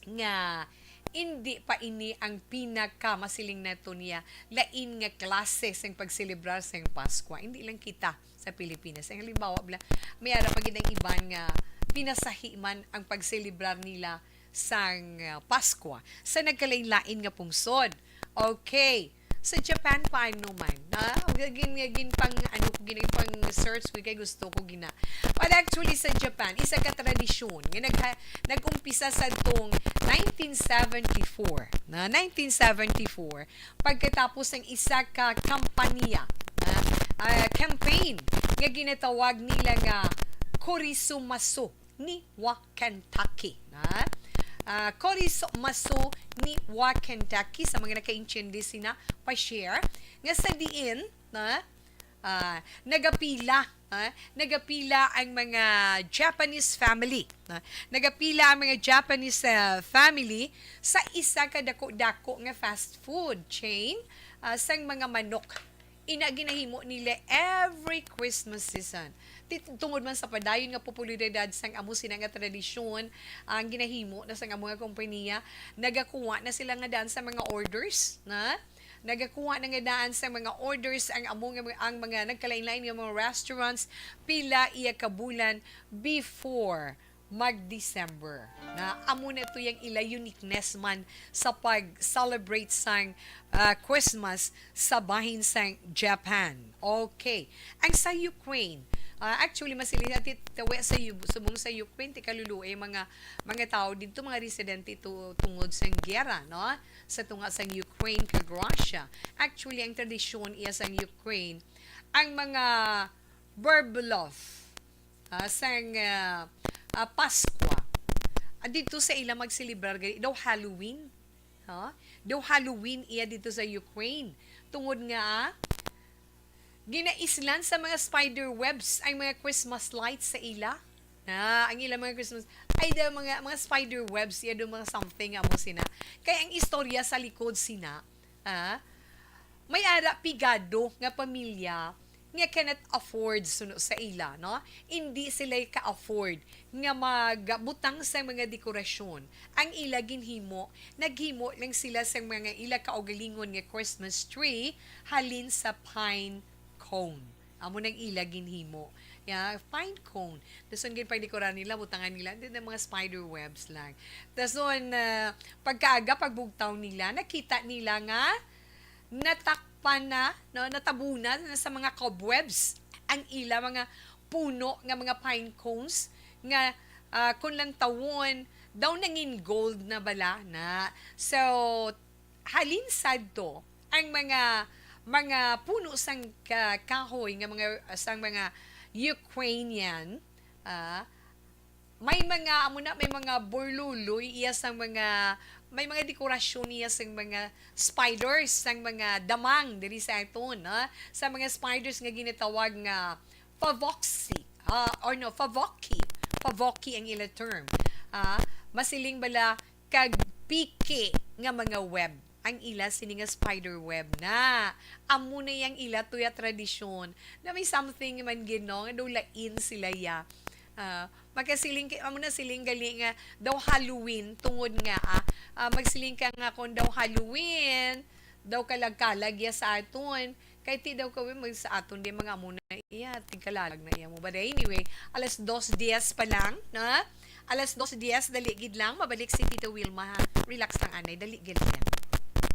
nga hindi pa ini ang pinaka, masiling nato niya, lain nga klase sang pagselebrar sang Paskwa. Hindi lang kita sa Pilipinas. Ang halimbawa, bla-, may ara pa gid ang iban nga pinasahi man ang pagselebrar nila sang, ah, Paskwa sa nagkalain-lain nga pungsod. Okay. Sa Japan, paano man? Na, gin, gin pang, ano ko, gin pang search ko kay gusto ko gina. But actually, sa Japan, isa ka tradisyon nga nagha-, nag-umpisa sa tong nineteen seventy-four, na nineteen seventy-four, pagkatapos ng isa ka kampanya, na, ah, campaign nga ginatawag nila nga Korisomasu ni wa Kentucky, ha? Ah, Korisomasu ni wa Kentucky, sa mga nakaintindi sina, pa-share, nga sa diin, ha, ah, nagapila, ha? Nagapila ang mga Japanese family, ha? Nagapila ang mga Japanese, ah, family sa isa ka dako-dako nga fast food chain, ah, sang mga manok. Ina, ginahimo nila every Christmas season. Ti-, tungod man sa padayon nga popularidad sang amo sina nga tradisyon, ang ginahimo na sang amo nga kompanya, nagakuha na sila nga daan sa mga orders, na? Nagakuha na nga daan sa mga orders ang amo nga, ang mga nagkalain-lain nga mga restaurants pila iya ka bulan before mag-December. Na amo na to yang ila uniqueness man sa pag-celebrate sang, ah, Christmas sa bahin sang Japan. Okay. Ang sa Ukraine, ah, actually, masiling natin, tawi sa Yu-, subong sa Ukraine, ti kaluluoy mga, mga tao dito, mga residente to, tungod sang giyera, no? Sa tunga sang Ukraine kag Russia. Actually, ang tradisyon iya sang Ukraine, ang mga Berbeloff, ah, sang, ah, ah, Paskwa. Ah, dito sa ila magselebrar gani daw Halloween. Ha? Daw Halloween iya dito sa Ukraine. Tungod nga, ah, ginaislan sa mga spider webs ang mga Christmas lights sa ila. Ah, ang ila mga Christmas, ay, daw mga, mga spider webs, iya daw mga something amo sina. Kay ang istorya sa likod sina, ah, may ara pigado nga pamilya nga cannot afford suno sa ila, no? Hindi sila ka-afford nga magbutang sa mga dekorasyon. Ang ila ginhimo, naghimo lang sila sa mga ila kaugalingon nga Christmas tree halin sa pine cone. Amo nang ila ginhimo. Yeah, pine cone. Dason gid pagdekora nila, butangan nila din ng mga spider webs lang. Dason, ah, pagkaaga, pagbugtaw nila, nakita nila nga natakpan na, no, natabunan na sa mga cobwebs ang ila mga puno nga mga pine cones nga, ah, kung lang tawon daw nangin gold na bala na. So, halin sadto ang mga, mga puno sang ka-, kahoy nga mga, sang mga Ukrainian, ah, may mga, amo na, may mga burluloy iya sang mga, may mga dekorasyon iya sang mga spiders, sang mga damang diri sa aton, no? Sa mga spiders nga ginatawag nga pavoxy, ah, or no, pavoki. Pavoki ang ila term. Ah, masiling bala kag piki nga mga web ang ila sini nga spider web na. Amo na yang ila tuya tradisyon na may something man gid, no, nga daw lain sila ya. Ah, magkasiling ki-, amo na siling gali nga daw Halloween tungod nga, ah, ah, magsiling ka nga kung daw Halloween, daw kalag-kalag ya sa aton. Kay ti daw kami mag sa aton di mga amo na iya, tigkalalag na iya mo. But anyway, alas dos diez pa lang, na? Alas dos diez, dali gid lang. Mabalik si Tita Wilma, ha? Relax lang, anay. Dali gid lang.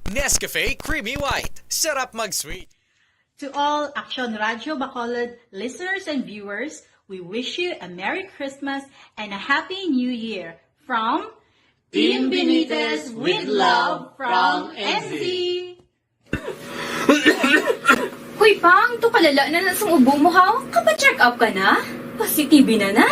Nescafe Creamy White. Sarap mag-sweet. To all Action Radio Bacolod listeners and viewers, we wish you a Merry Christmas and a Happy New Year from Team Benitez with love from N Z. Hoy, Pang, to kalala na na sang ubo mo, ha? Kapa-check up ka na? Kasi T B na na.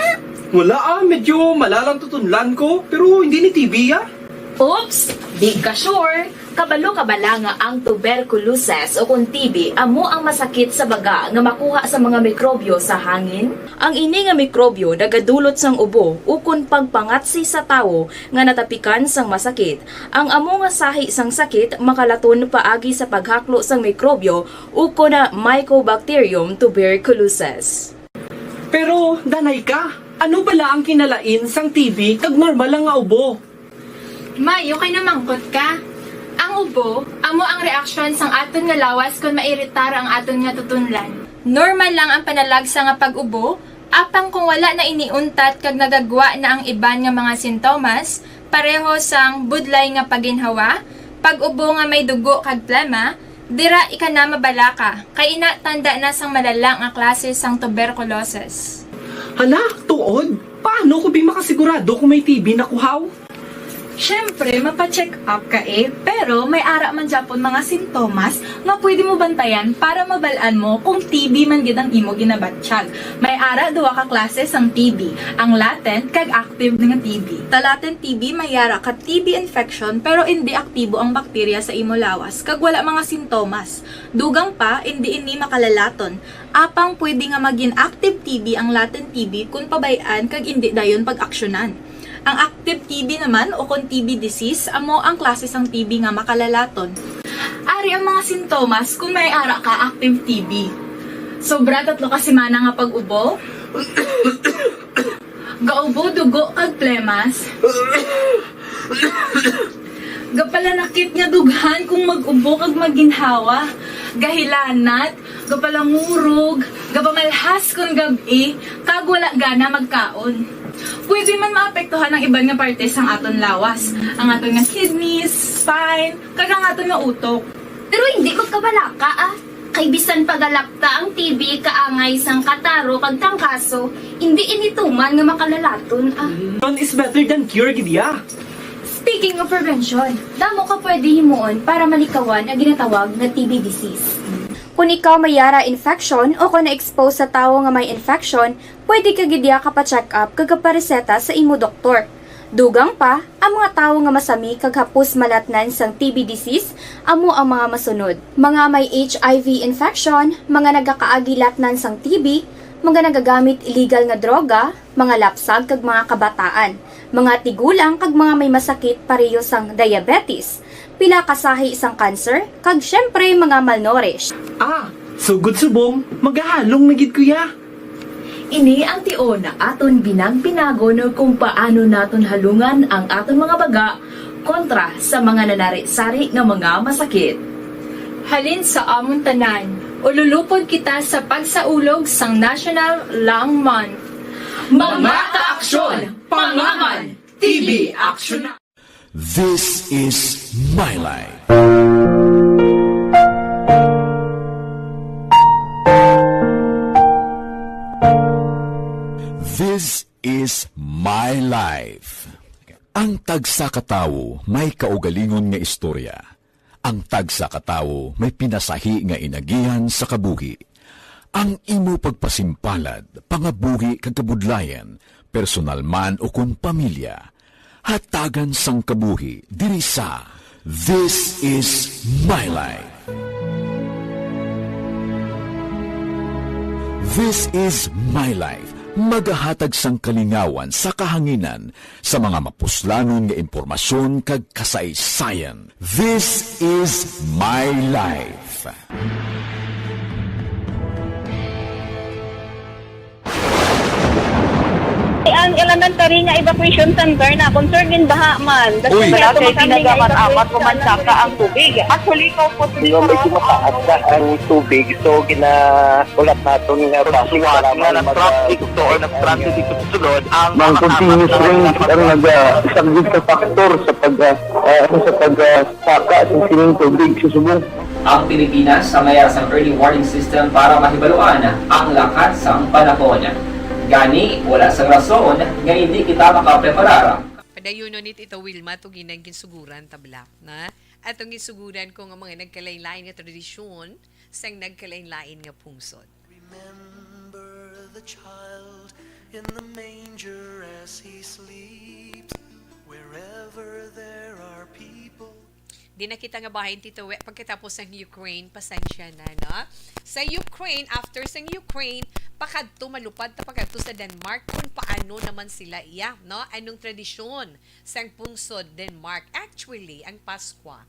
Wala ah, medyo malalang tutunlan ko, pero hindi ni T B ah. Oops, di ka sure. Kabalo ka bala nga ang tuberculosis o kon T B amo ang masakit sa baga nga makuha sa mga mikrobyo sa hangin? Ang ini nga mikrobyo nagadulot sang ubo ukon pagpangatsi sa tawo nga natapikan sang masakit. Ang amo nga sahi sang sakit makalaton paagi sa paghaklo sang mikrobyo ukon na Mycobacterium tuberculosis. Pero, danay ka, ano bala ang kinalain sang T B kag normal lang nga ubo? Maayo kay namangkot ka. Ang ubo amo ang reaksyon sang aton nga lawas kon mairitar ang aton nga tutunlan. Normal lang ang panalagsa nga pag-ubo, apang kung wala na ini untat kag nagagwa na ang iban nga mga sintomas, pareho sang budlay nga paginhawa, pag-ubo nga may dugo kag plema, dira ika na mabalaka, kay ina tanda na sang malala nga klase sang tuberculosis. Hala, tuod? Paano ko bi makasigurado kung may T B na kuhaw? Siyempre, mapa-check up ka eh, pero may ara man gyapon mga sintomas nga pwede mo bantayan para mabal-an mo kung T B man gid ang imo ginabatyag. May ara duha ka klase sang T B, ang latent kag active nga T B. Sa latent T B may ara ka T B infection pero indi aktibo ang bakterya sa imo lawas kag wala mga sintomas. Dugang pa, indi ini makalalaton. Apang pwede nga magin active T B ang latent T B kon pabay-an kag indi dayon pag-aksyonan. Ang active T B naman o kon T B disease amo ang klase sang T B nga makalalaton. Ari ang mga sintomas kon may ara ka active T B. Sobra tatlo ka semana nga pag-ubo. Gaubo, dugo kag plemas. Gapalanakit nga dughan kung mag-ubo kag maginhawa. Gahilanat, gapalangurog, gapamalhas kon gab-i, kag wala gana magkaon. Pwede man maapektuhan ang iban nga parte sang aton lawas, ang aton nga kidneys, spine, kag ang aton nga utok. Pero hindi magkabalaka, ah. Kay bisan pagalapta ang T B kaangay sang kataro kag tangkaso, hindi ini tuman nga makalalaton, ah. None is better than cure gid ya. Speaking of prevention, damo ka pwede himuon para malikawan ang ginatawag nga T B disease. Kung ikaw may yara infection o kung na-expose sa tawo nga may infection, pwede ka gid ya kapa-check up kag kapareseta sa imo doktor. Dugang pa, ang mga tawo nga masami kag hapos malatnan sang T B disease amo ang mga masunod: mga may H I V infection, mga nagakaagi latnan sang T B, mga nagagamit illegal nga droga, mga lapsag kag mga kabataan, mga tigulang kag mga may masakit pareho sang diabetes, pila ka sahi sang cancer, kag syempre mga malnourished. Ah, Sugod subong, magahalong na gid ko ya. Ini ang tion nga aton binag-binagon kung paano naton halungan ang aton mga baga kontra sa mga nanari-sari nga mga masakit. Halin sa amon tanan, ululupod kita sa pagsaulog sang National Lung Month. Mga kaaksyon, pangaman, T B aksyon na! This is My Life. This is My Life. Ang tagsa ka tawo may kaugalingon nga istorya. Ang tagsa ka tawo may pinasahi nga inagihan sa kabuhi. Ang imo pagpasimpalad, pangabuhi kag kabudlayan, personal man o kon pamilya, hatagan sang kabuhi diri sa This Is My Life. This Is My Life, magahatag sang kalingawan sa kahanginan sa mga mapuslanon nga impormasyon kag kasaysayan. This Is My Life. Ang elementary nga evacuation center na concern gin baha man. Uy, wala kay pinagamat-amat ko man saka ang tubig. Actually, ko po medyo mataas na ang tubig, so gina ulat naton nga basi nga nag-traffic to or nag-transit dito sa sulod ang mga continuous rains ang nagasaglit sa factor sa pag ah, ah, sa pag ah, saka sa sining tubig sa subong. Ang Pilipinas ang mayara sang early warning system para mahibaluan ang lakat sang panahon. Gani, wala sang rason nga hindi kita makapreparar. Padayunon ni Tita Wilma to ginang ginsuguran tabla na atong ginsuguran ko nga mga nagkalain-lain nga tradisyon sang nagkalain-lain nga pungsod. Remember the child in the manger as he sleeps, wherever there are people. Di na kita nga bahin, Tito We, pagkatapos sang Ukraine, pasensya na, no? Sa Ukraine, after sang Ukraine, pakadto, malupad ta pakadto sa Denmark kung paano naman sila iya, no? Anong tradisyon sang pungsod Denmark? Actually, ang Paskwa,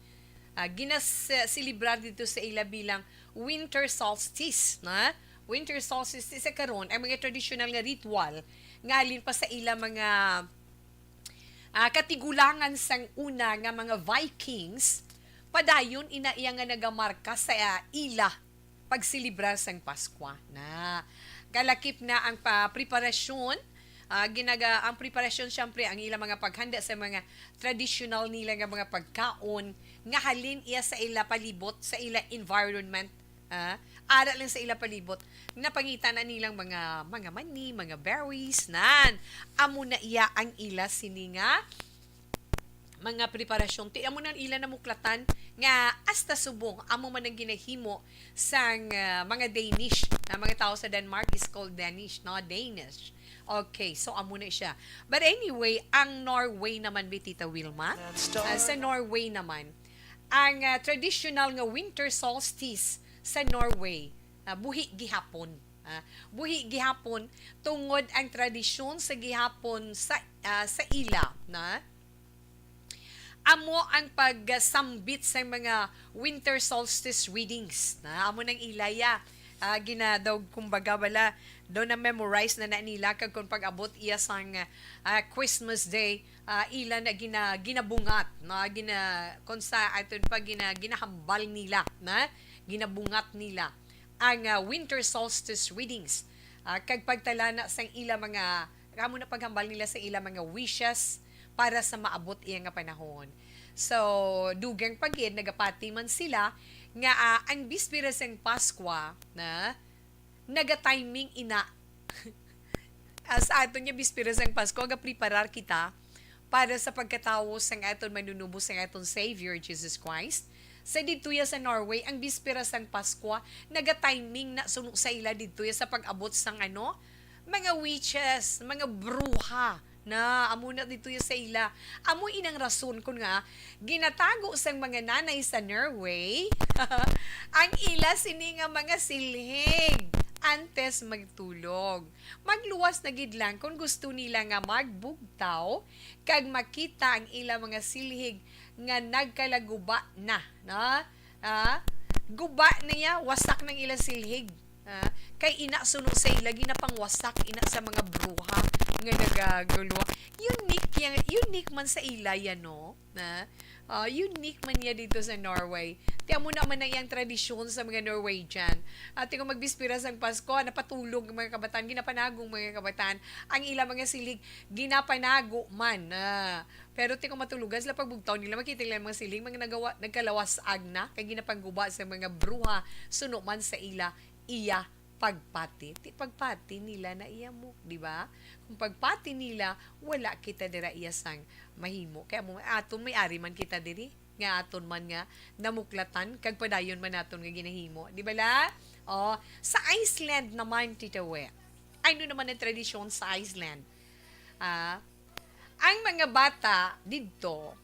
ah, ginas-, selebrar dito sa ila bilang winter solstice, na? Winter solstice sa karon, ang mga traditional nga ritual nga halin pa sa ila mga, ah, katigulangan sang una nga mga Vikings, padayon ina iya nga nagamarka sa, ah, ila pagselebrar sang Paskwa. Na, kalakip na ang pa-, preparasyon, ah, ginaga-, ang preparasyon, siyempre, ang ila mga paghanda sa mga traditional nila nga mga pagkaon nga halin iya sa ila palibot, sa ila environment, ah, ara lang sa ila palibot. Napangita na nilang mga, mga mani, mga berries, nan. Amo na iya ang ila sini nga mga preparasyon. Ti amo na ila namuklatan nga hasta subong amo man ang ginahimo sang, ah, mga Danish. Na mga tao sa Denmark is called Danish, no? Danish. Okay, so amo na siya. But anyway, ang Norway naman, bi, Tita Wilma, ah, sa Norway naman, ang, ah, traditional nga winter solstice sa Norway, ah, buhi gihapon. Ah, buhi gihapon tungod ang tradisyon sa gihapon sa, ah, sa ila, na amo ang pagsambit sa mga winter solstice readings. Na amo nang ilaya, ah, ginadaw, kumbaga, bala, daw na-memorize na na nila kag kung pag-abot iya sang, ah, Christmas Day, ah, ila na gina-, ginabungat, na gina-, kung sa aton pa gina-, ginahambal nila, na ginabungat nila ang, ah, winter solstice readings, ah, kag pagtalana sang ila mga, amo na paghambal nila sa ila mga wishes para sa maabot iya nga panahon. So, dugang pa gid, nagapati man sila nga, ah, ang bispera sang Paskwa na nagatiming ina. As aton nga bispera sang Pasko, gapreparar kita para sa pagkatawo sang aton Manunubos, sang aton Savior, Jesus Christ. Sa didto ya sa Norway, ang bispera sang Paskwa, nagatiming na suno sa ila didto ya sa pag-abot sang, ano, mga witches, mga bruha, na amo na didto ya sa ila. Amo inang rason kon nga ginatago sang mga nanay sa Norway ang ila sini nga mga silhig antes magtulog. Magluwas na gid lang kon gusto nila nga magbugtaw kag makita ang ila mga silhig nga nagkalaguba na, no? Ah, guba na iya, wasak nang ila silhig. Ah, kay ina suno sa ila, ginapangwasak ina sa mga bruha nga nagagulwa. Unique yang, unique man sa ila yan, no? Na, ah, unique man niya dito sa Norway. Ti amo naman ang iyang tradisyon sa mga Norwegian. Ati kung magbispira sang Pasko, napatulog ang mga kabataan, ginapanagong mga kabataan, ang ila mga silig, ginapanago man. Ah, pero ti kung matulogan sila pagbugtaw nila, makita nila ang mga siling, mga nagawa, nagkalawas-ag na, kay ginapangguba sa mga bruha, suno man sa ila, iya pagpati. Ti pagpati nila na iya mo, di ba? Kung pagpati nila, wala kita dira iya sang mahimo. Kaya mo, aton may ari man kita diri, nga aton man nga namuklatan, kag padayon man naton nga ginahimo. Di ba la? Oh, sa Iceland naman, Tita We. Ano naman ang tradisyon sa Iceland? Ah, ang mga bata didto,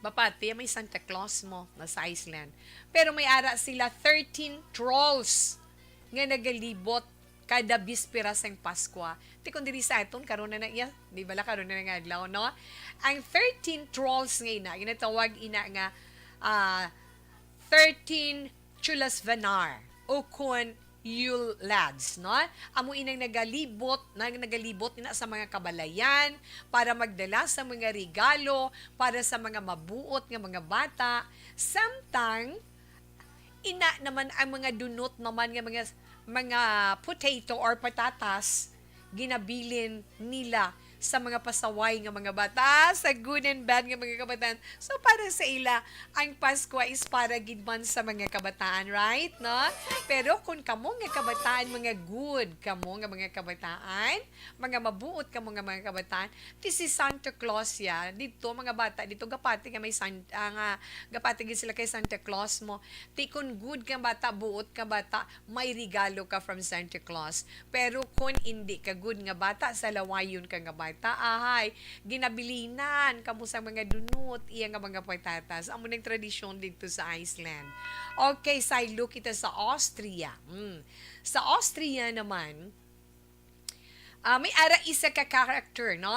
mapati may Santa Claus mo na sa Iceland. Pero may ara sila thirteen trolls nga nagalibot kada bispera sang Paskwa. Ti kung diri sa aton, karon na na iya, di ba la, karon na nga adlaw, no? Ang thirteen trolls nga ina, ginatawag ina nga, ah, thirteen Chulasvanar, o kon Yule Lads, no? Amo inang nagalibot, nang nagalibot na sa mga kabalayan para magdala sa mga regalo para sa mga mabuot nga mga bata. Samtang ina naman ang mga dunot naman nga mga, mga potato or patatas, ginabilin nila sa mga pasaway nga mga bata. Ah, sa good and bad nga mga kabataan. So, para sa ila, ang Paskwa is para gid man sa mga kabataan, right? No? Pero kung kamo nga kabataan, mga good kamo nga mga kabataan, mga mabuot kamo nga mga kabataan, ti si Santa Claus ya, dito, mga bata, dito, gapati nga may San-, ah, nga, gapati gid sila kay Santa Claus mo. Ti kun good ka bata, buot ka bata, may regalo ka from Santa Claus. Pero kun indi ka good nga bata, salawayon ka nga bata, ahay, ginabilinan kamo sa mga dunot, iya nga mga patatas. Amo nang tradisyon dito sa Iceland. Okay, saylo kita sa Austria. Mm. Sa Austria naman, ah, may ara isa ka character, no?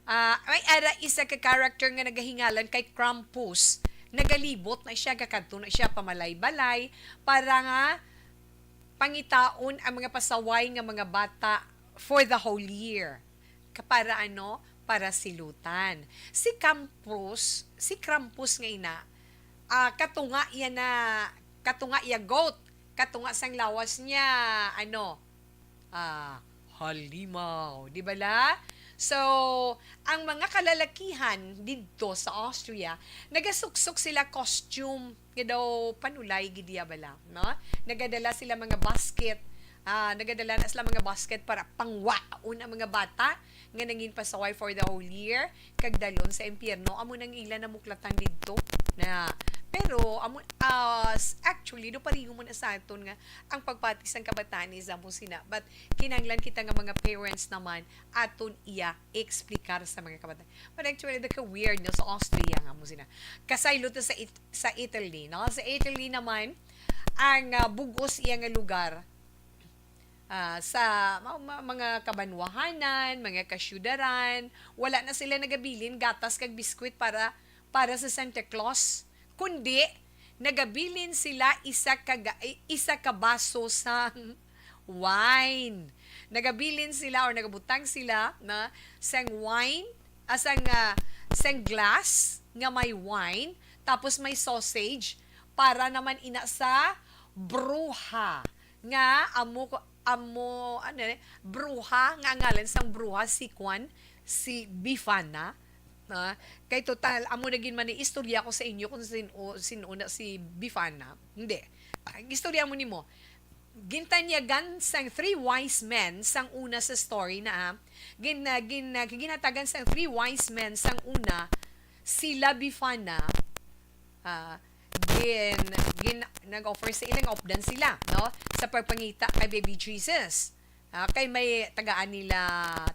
Ah, may ara isa ka character nga nagahingalan kay Krampus. Nagalibot na siya, gakadto na siya pamalay-balay para nga pangitaon ang mga pasaway nga mga bata for the whole year. Ka-, para ano? Para silutan. Si Krampus, si Krampus nga ina, ah, katunga iya na, katunga iya goat, katunga sang lawas niya, ano, ah, halimaw, di ba la? So, ang mga kalalakihan didto sa Austria, nagasuksok sila costume nga daw panulay gid iya bala, no? Nagadala sila mga basket, ah, nagadala na sila mga basket para pangwaon ang mga bata nga nangin pasaway for the whole year, kag dalon sa impyerno. Amo nang ila namuklatan didto na. Pero amo, ah, s-, actually, do pareho mo na sa aton nga ang pagpati sang kabataan is amo sina. But kinahanglan kita nga mga parents naman, aton iya explicar sa mga kabataan. But actually, the weird, no, sa Austria nga mo sina. Kasaylo to sa It-, sa Italy, no? Sa Italy naman, ang, ah, bugos iya nga lugar, ah, sa ma-, ma-, mga kabanwahanan, mga kasyudaran, wala na sila nagabilin gatas kag biskwit para, para sa Santa Claus, kundi nagabilin sila isa ka ga-, isa ka baso sang wine. Nagabilin sila or nagabutang sila na sang wine, ah, sang, ah, sang glass nga may wine, tapos may sausage para naman ina sa bruha nga amo ko, amo, ano ni, bruha nga ang ngalan sang bruha si kwan, si Befana. Ah, kay total, amo na gid man ni istorya ko sa inyo kung sin-, o, sin-o na si Befana. Hindi. Ang istorya mo nimo, gintanyagan sang three wise men sang una sa story na, ah. Gin-, ah, gin-, ah, ginatagan sang three wise men sang una, sila Befana, ah, gin-, gin-, nag-offer sa ila nga updan sila, no? Sa pagpangita kay Baby Jesus. Ah, kay may tagaan nila,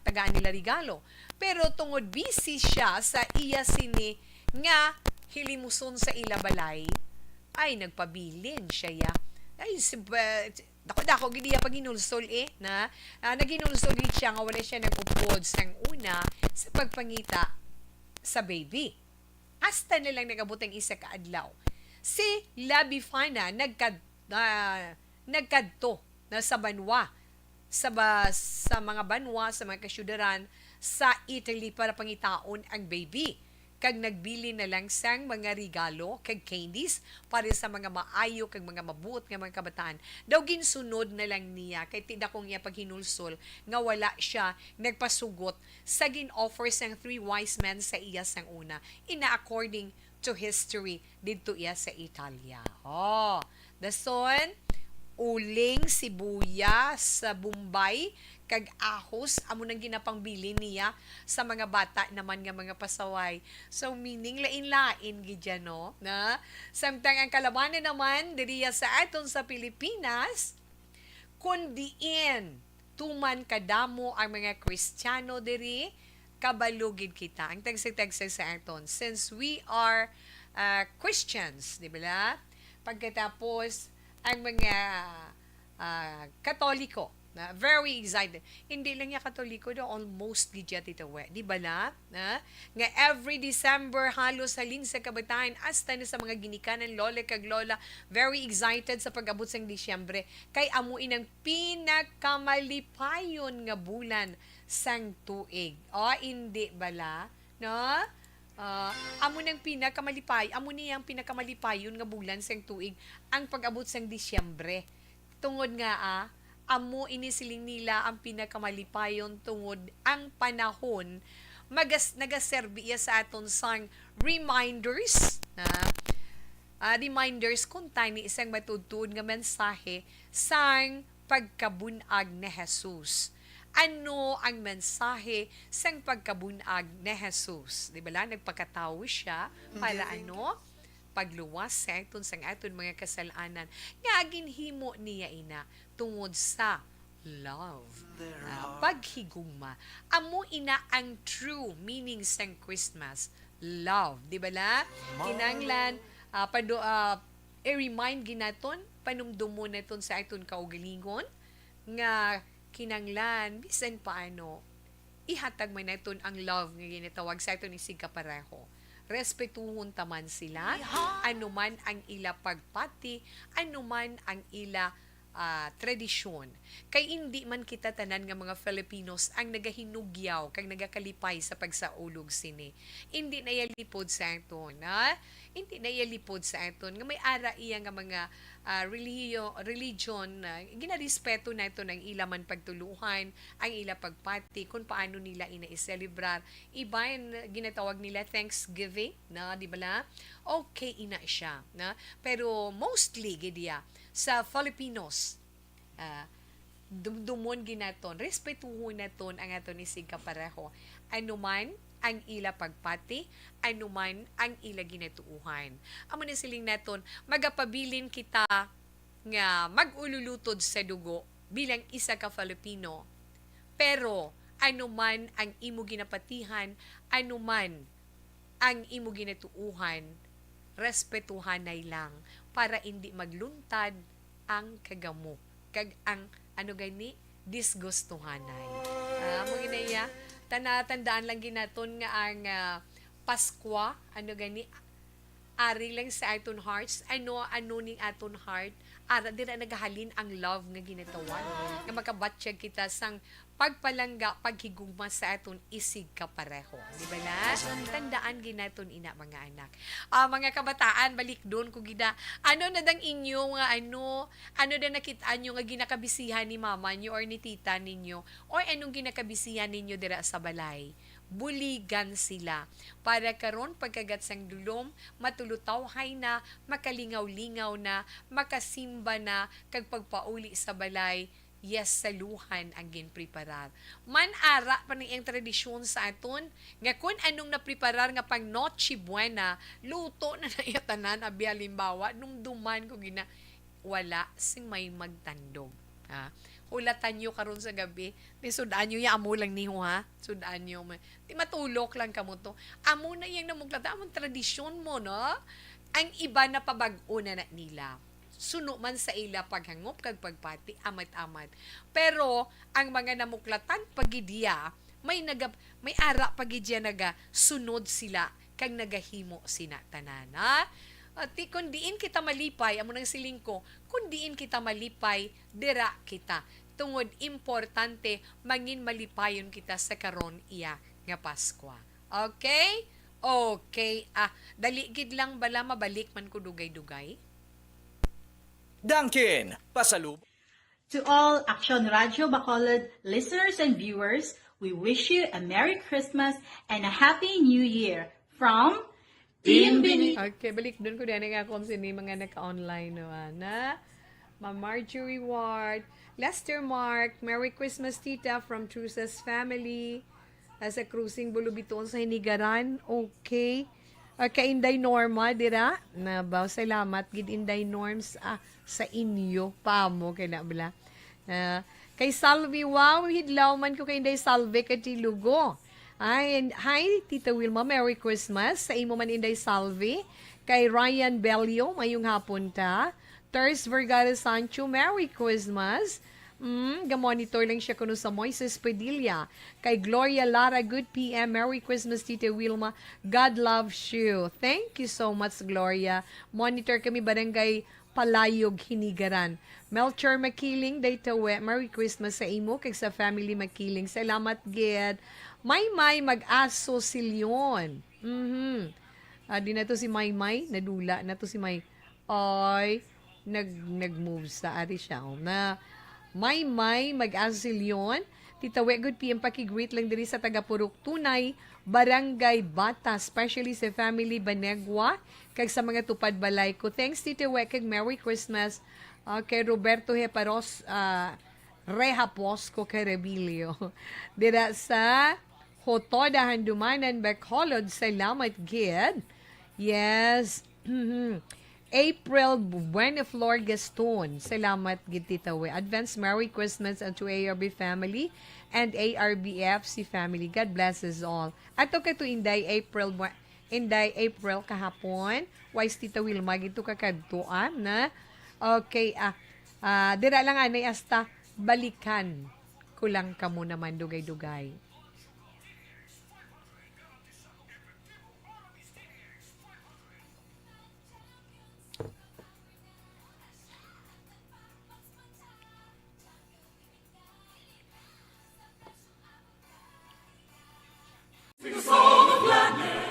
tagaan nila regalo. Pero tungod busy siya sa iya sini nga hilimuson sa ila balay, ay, nagpabilin siya, ya. Ay, si-, ba-, dako-dako gid iya paghinulsol, eh, na, ah, naghinulsol gid siya nga wala siya nag-upod sang una sa pagpangita sa baby. Hasta na lang nag-abot ang isa ka adlaw. Si La Befana nagkad-, ah, nagkadto na sa banwa, sa ba-, sa mga banwa, sa mga kasyudaran sa Italy para pangitaon ang baby. Kag nagbilin na lang sang mga regalo kag candies para sa mga maayo kag mga mabuot nga mga kabataan. Daw ginsunod na lang niya kay ti-, dako ang iya paghinulsol nga wala siya nagpasugot sa gin-offer sang three wise men sa iya sang una. Ina, according to history, didto iya sa Italia. Oh, dason, uling, sibuyas, sa Bombay, kag ahos, amo nang ginapangbilin niya sa mga bata naman nga mga pasaway. So, meaning, lain-lain gid yan, no? Na? Samtang ang kalabanan naman, diriya sa aton sa Pilipinas, kun diin tuman kadamo ang mga Kristiyano diri, kabalo gid kita. Ang tagsay-tagsay sa aton, since we are, ah, Christians, di ba la? Pagkatapos, ang mga, ah, Katoliko, na very excited. Hindi lang niya Katoliko, do, almost gid siya, Tita We. Di ba la? Na? Nga every December, halos halin sa kabataan, hasta na sa mga ginikanan, lola kag lola, very excited sa pag-abot sang Disyembre. Kay amo inang pinakamalipayon nga bulan sang tuig. O, indi bala? No? Ah, amo nang pinakamalipayon, amo ni ang pinakamalipayon nga bulan sang tuig, ang pag-abot sang Disyembre. Tungod nga, ah, amo ini siling nila ang pinakamalipayon tungod ang panahon magas-, nagaserbi iya sa aton sang reminders, na, ah, reminders kung tani isang matuod-tuod nga mensahe sang pagkabun-ag ni Jesus. Ano ang mensahe sang pagkabun-ag ni Jesus? Di ba la, nagpakatawo siya para ano? Pagluwas sa aton sang aton mga kasalanan. Nga ginhimo niya ina tungod sa love. Ah, paghigugma. Amo ina ang true meaning sang Christmas. Love. Di ba la? Kinanglan, ah, pado-, ah, i-remind ginaton, panumdumon naton sa aton kaugalingon nga kinanglan, bisan paano, ihatag man naton ang love nga ginatawag sa aton isig kapareho. Respetuhon ta man sila, anuman ang ila pagpati, anuman ang ila, ah, tradisyon. Kay indi man kita tanan nga mga Filipinos ang nagahinugyaw kag nagakalipay sa pagsaulog sini. Indi na iya lipod sa aton, ha? Indi na iya lipod sa aton nga may ara iya nga mga, ah, relihiyo-, religion, ah, ginarespeto naton ang ila man pagtuluhan, ang ila pagpati, kung paano nila ina i-celebrar. Iban, ginatawag nila Thanksgiving, na, di ba la? Okay, ina siya, na? Pero mostly, gid iya, sa Filipinos, ah, dumdumon ginaton, respetuhon naton ang aton isig kapareho. Anuman ang ila pagpati, anuman ang ila ginatuohan. Amo na siling naton, magapabilin kita nga mag-ululutod sa dugo bilang isa ka Filipino. Pero anuman ang imo ginapatihan, anuman ang imo ginatuohan, respetuhanay lang para indi magluntad ang kagamo kag ang, ano gani, disgustuhanay. Ah, amo gid na iya. Tana-, tandaan lang ginaton nga ang, ah, Paskwa, ano gani, ari lang sa aton hearts. Ano, ano ning aton heart? Ara, dira nagahalin ang love nga ginatawag. Nga makabatyag kita sang pagpalangga, paghigugma sa aton isig kapareho. Di ba na? Tandaan gid naton ina, mga anak. Ah, mga kabataan, balikdon ko gid na. Ano na dang inyo nga ano, ano na nakit-an nyo nga ginakabisihan ni mama nyo or ni tita ninyo? Or anong ginakabisihan ninyo dira sa balay? Buligan sila. Para karon, pagkagat sang dulom, matulutawhay na, makalingaw-lingaw na, makasimba na, kag pagpauli sa balay, yes, saluhan ang ginpreparar. Man ara pa ni ang tradisyon sa aton, nga kun anong napreparar nga pang Noche Buena, luto na na iya tanan, abi, halimbawa, numduman ko gina, wala sing may magtandog. Ha? Hulatan nyo karon sa gabi, ni sud-an nyo ya, amo lang ni ho, ha? Sud-an nyo, ma-, di matulok lang kamo to. Amo na yang namuklat, among tradisyon mo, no? Ang iba na pabag-o na na nila. Suno man sa ila paghangop kag pagpati, amat-amat. Pero ang mga namuklatan pa gid iya, may naga-, may ara pa gid iya nagasunod sila kag nagahimo sina tanan, ha? Ati, kung diin kita malipay, amo nang siling ko, kung diin kita malipay, dira kita. Tungod importante, mangin malipayon kita sa karon iya nga Paskwa. Okay? Okay. Ah, dali gid lang bala, mabalik man ko dugay-dugay. Dangkin, pasalub- To all Action Radio Bacolod listeners and viewers, we wish you a Merry Christmas and a Happy New Year from Team Bini. Okay, balik dun ko din ang akong sini mga naka-online, no, ana. Ma Marjorie Ward, Lester Mark, Merry Christmas, Tita, from Trusas family. Ah, sa Cruising Bulubitoon sa Hinigaran. Okay. Ah, kay Inday Norma, dira? Na ba? Salamat gid, Inday Norms, ah, sa inyo pa mo kay na bala. Ah, kay Salvi, wow, hidlaw man ko kay Inday Salvi Katilugo. Ay, and hi, Tita Wilma, Merry Christmas. Sa imo man, Inday Salvi. Kay Ryan Bello, mayong hapon ta. Ters Vergara Sancho, Merry Christmas. Mm, ga-monitor lang siya kuno sa Moises Padilla. Kay Gloria Lara, good P M, Merry Christmas, Tita Wilma. God loves you. Thank you so much, Gloria. Monitor kami, Barangay Palayog, Hinigaran. Melchor Makiling, Daytawe, Merry Christmas sa imo kag sa family Makiling. Salamat gid. Maymay Mag-aso Silyon. Mhm. Ah, di na to si Maymay, nadula na to si May. Ay, nag, nag-move sa ari siya, oh, na Maymay Mag-aso Silyon. Tita We, good P M, paki-greet lang diri sa taga Purok Tunay, Barangay Bata, especially sa family Banegwa, kag sa mga tupad balay ko. Thanks, Tita We, kag Merry Christmas. Okay, Roberto Heparos, ah, Rehapos ko kay Rebilio. Dira sa Hotoda, Handumanan, Bacolod. Salamat gid. Yes. April Buenaflor Gaston. Salamat gid, Tita We. Advance Merry Christmas unto A R B family and A R B F C family. God bless us all. Ato ka to, Inday April Buen-, Inday April kahapon. Wise Tita Wilma, gid to kakadto, ah, na? Okay, ah, ah, dira lang anay hasta balikan ko lang kamo naman dugay-dugay.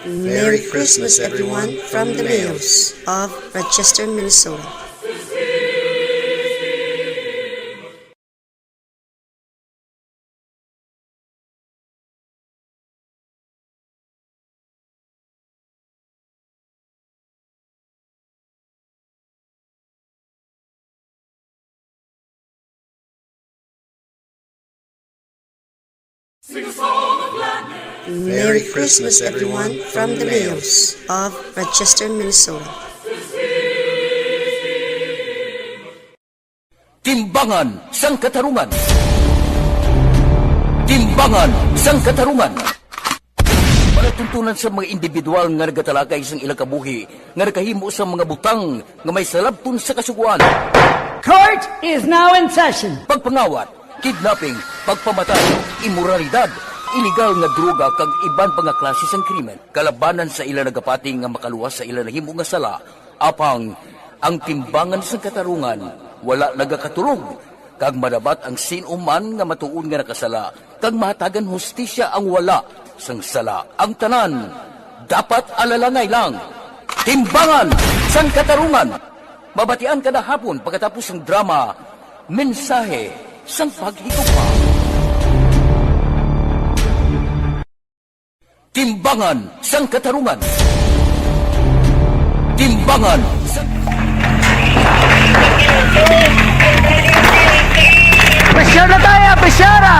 Merry Christmas, everyone, from the Mayos of Rochester, Minnesota. Merry Christmas, everyone, from the Mayos of Rochester, Minnesota. Timbangan sang Katarungan. Timbangan sang Katarungan. Palatuntunan sa mga individual nga nagatalakay sang ilang kabuhi nga nakahimo sa mga butang nga may salabton sa Kasugoan. Court is now in session. Pagpangawat, kidnapping, pagpamatay, imoralidad, iligal nga droga, kag iban pa nga klase sang krimen. Kalabanan sa ila nagapati nga makaluwas sa ila nahimo nga sala, apang ang timbangan sang katarungan wala nagakatulog, kag madabat ang sin-o man nga matuod nga nakasala, kag mahatagan hustisya ang wala sang sala. Ang tanan dapat alalangay lang. Timbangan sang Katarungan, mabatian kada hapon pagkatapos sang drama, Mensahe sang Paghigugma. Timbangan sang Katarungan. Timbangan sang Pressure na tayo! Pressure na!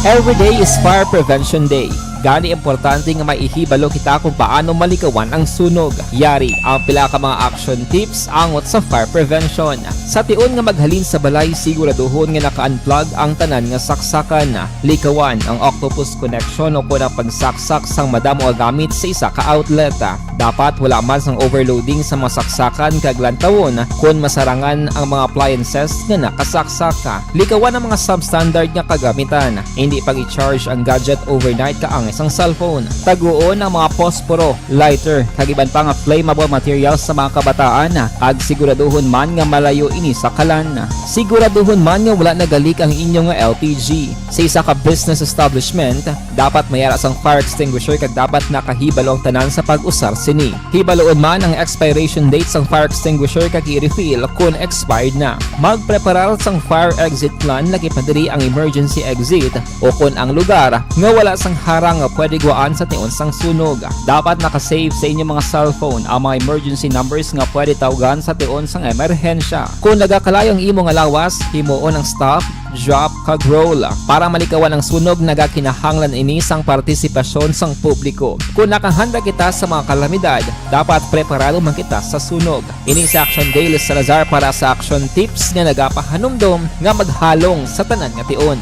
Every day is Fire Prevention Day. Gani, importante nga maihibalo kita kung paano malikawan ang sunog. Yari ang pila ka mga action tips angot sa fire prevention. Sa tion nga maghalin sa balay, siguraduhon nga naka-unplug ang tanan nga saksakan. Likawan ang octopus connection o kon ang pagsaksak sang madamo nga gamit sa isa ka outlet. Dapat wala man sang overloading sa mga saksakan kag lantawon kon masarangan ang mga appliances nga nakasaksak. Likawan ang mga substandard nga kagamitan. Hindi pag-i-charge ang gadget overnight kaangay sang cellphone. Taguon ang mga posporo, lighter, kag iban pa nga flammable materials sa mga kabataan, kag siguraduhon man nga malayo ini sa kalan. Siguraduhon man nga wala nagalik ang inyo nga L P G. Sa isa ka business establishment, dapat may ara sang fire extinguisher kag dapat nakahibalo ang tanan sa pag-usar sini. Hibaloon man ang expiration date sang fire extinguisher kag i-refill kon expired na. Magpreparar sang fire exit plan, lakip na diri ang emergency exit o kon ang lugar nga wala sang harang nga pwede guwaan sa tion sang sunog. Dapat naka-save sa inyo mga cellphone ang mga emergency numbers nga pwede tawgan sa tion sang emerhensya. Kon nagakalayo ang imo nga lawas, himuon ang stop, drop, kag roll. Para malikawan ang sunog, nagakinahanglan ini sang partisipasyon sang publiko. Kon nakahanda kita sa mga kalamidad, dapat preparado man kita sa sunog. Ini si Action Dale Salazar para sa Action Tips nga nagapahanumdom nga maghalong sa tanan nga tion.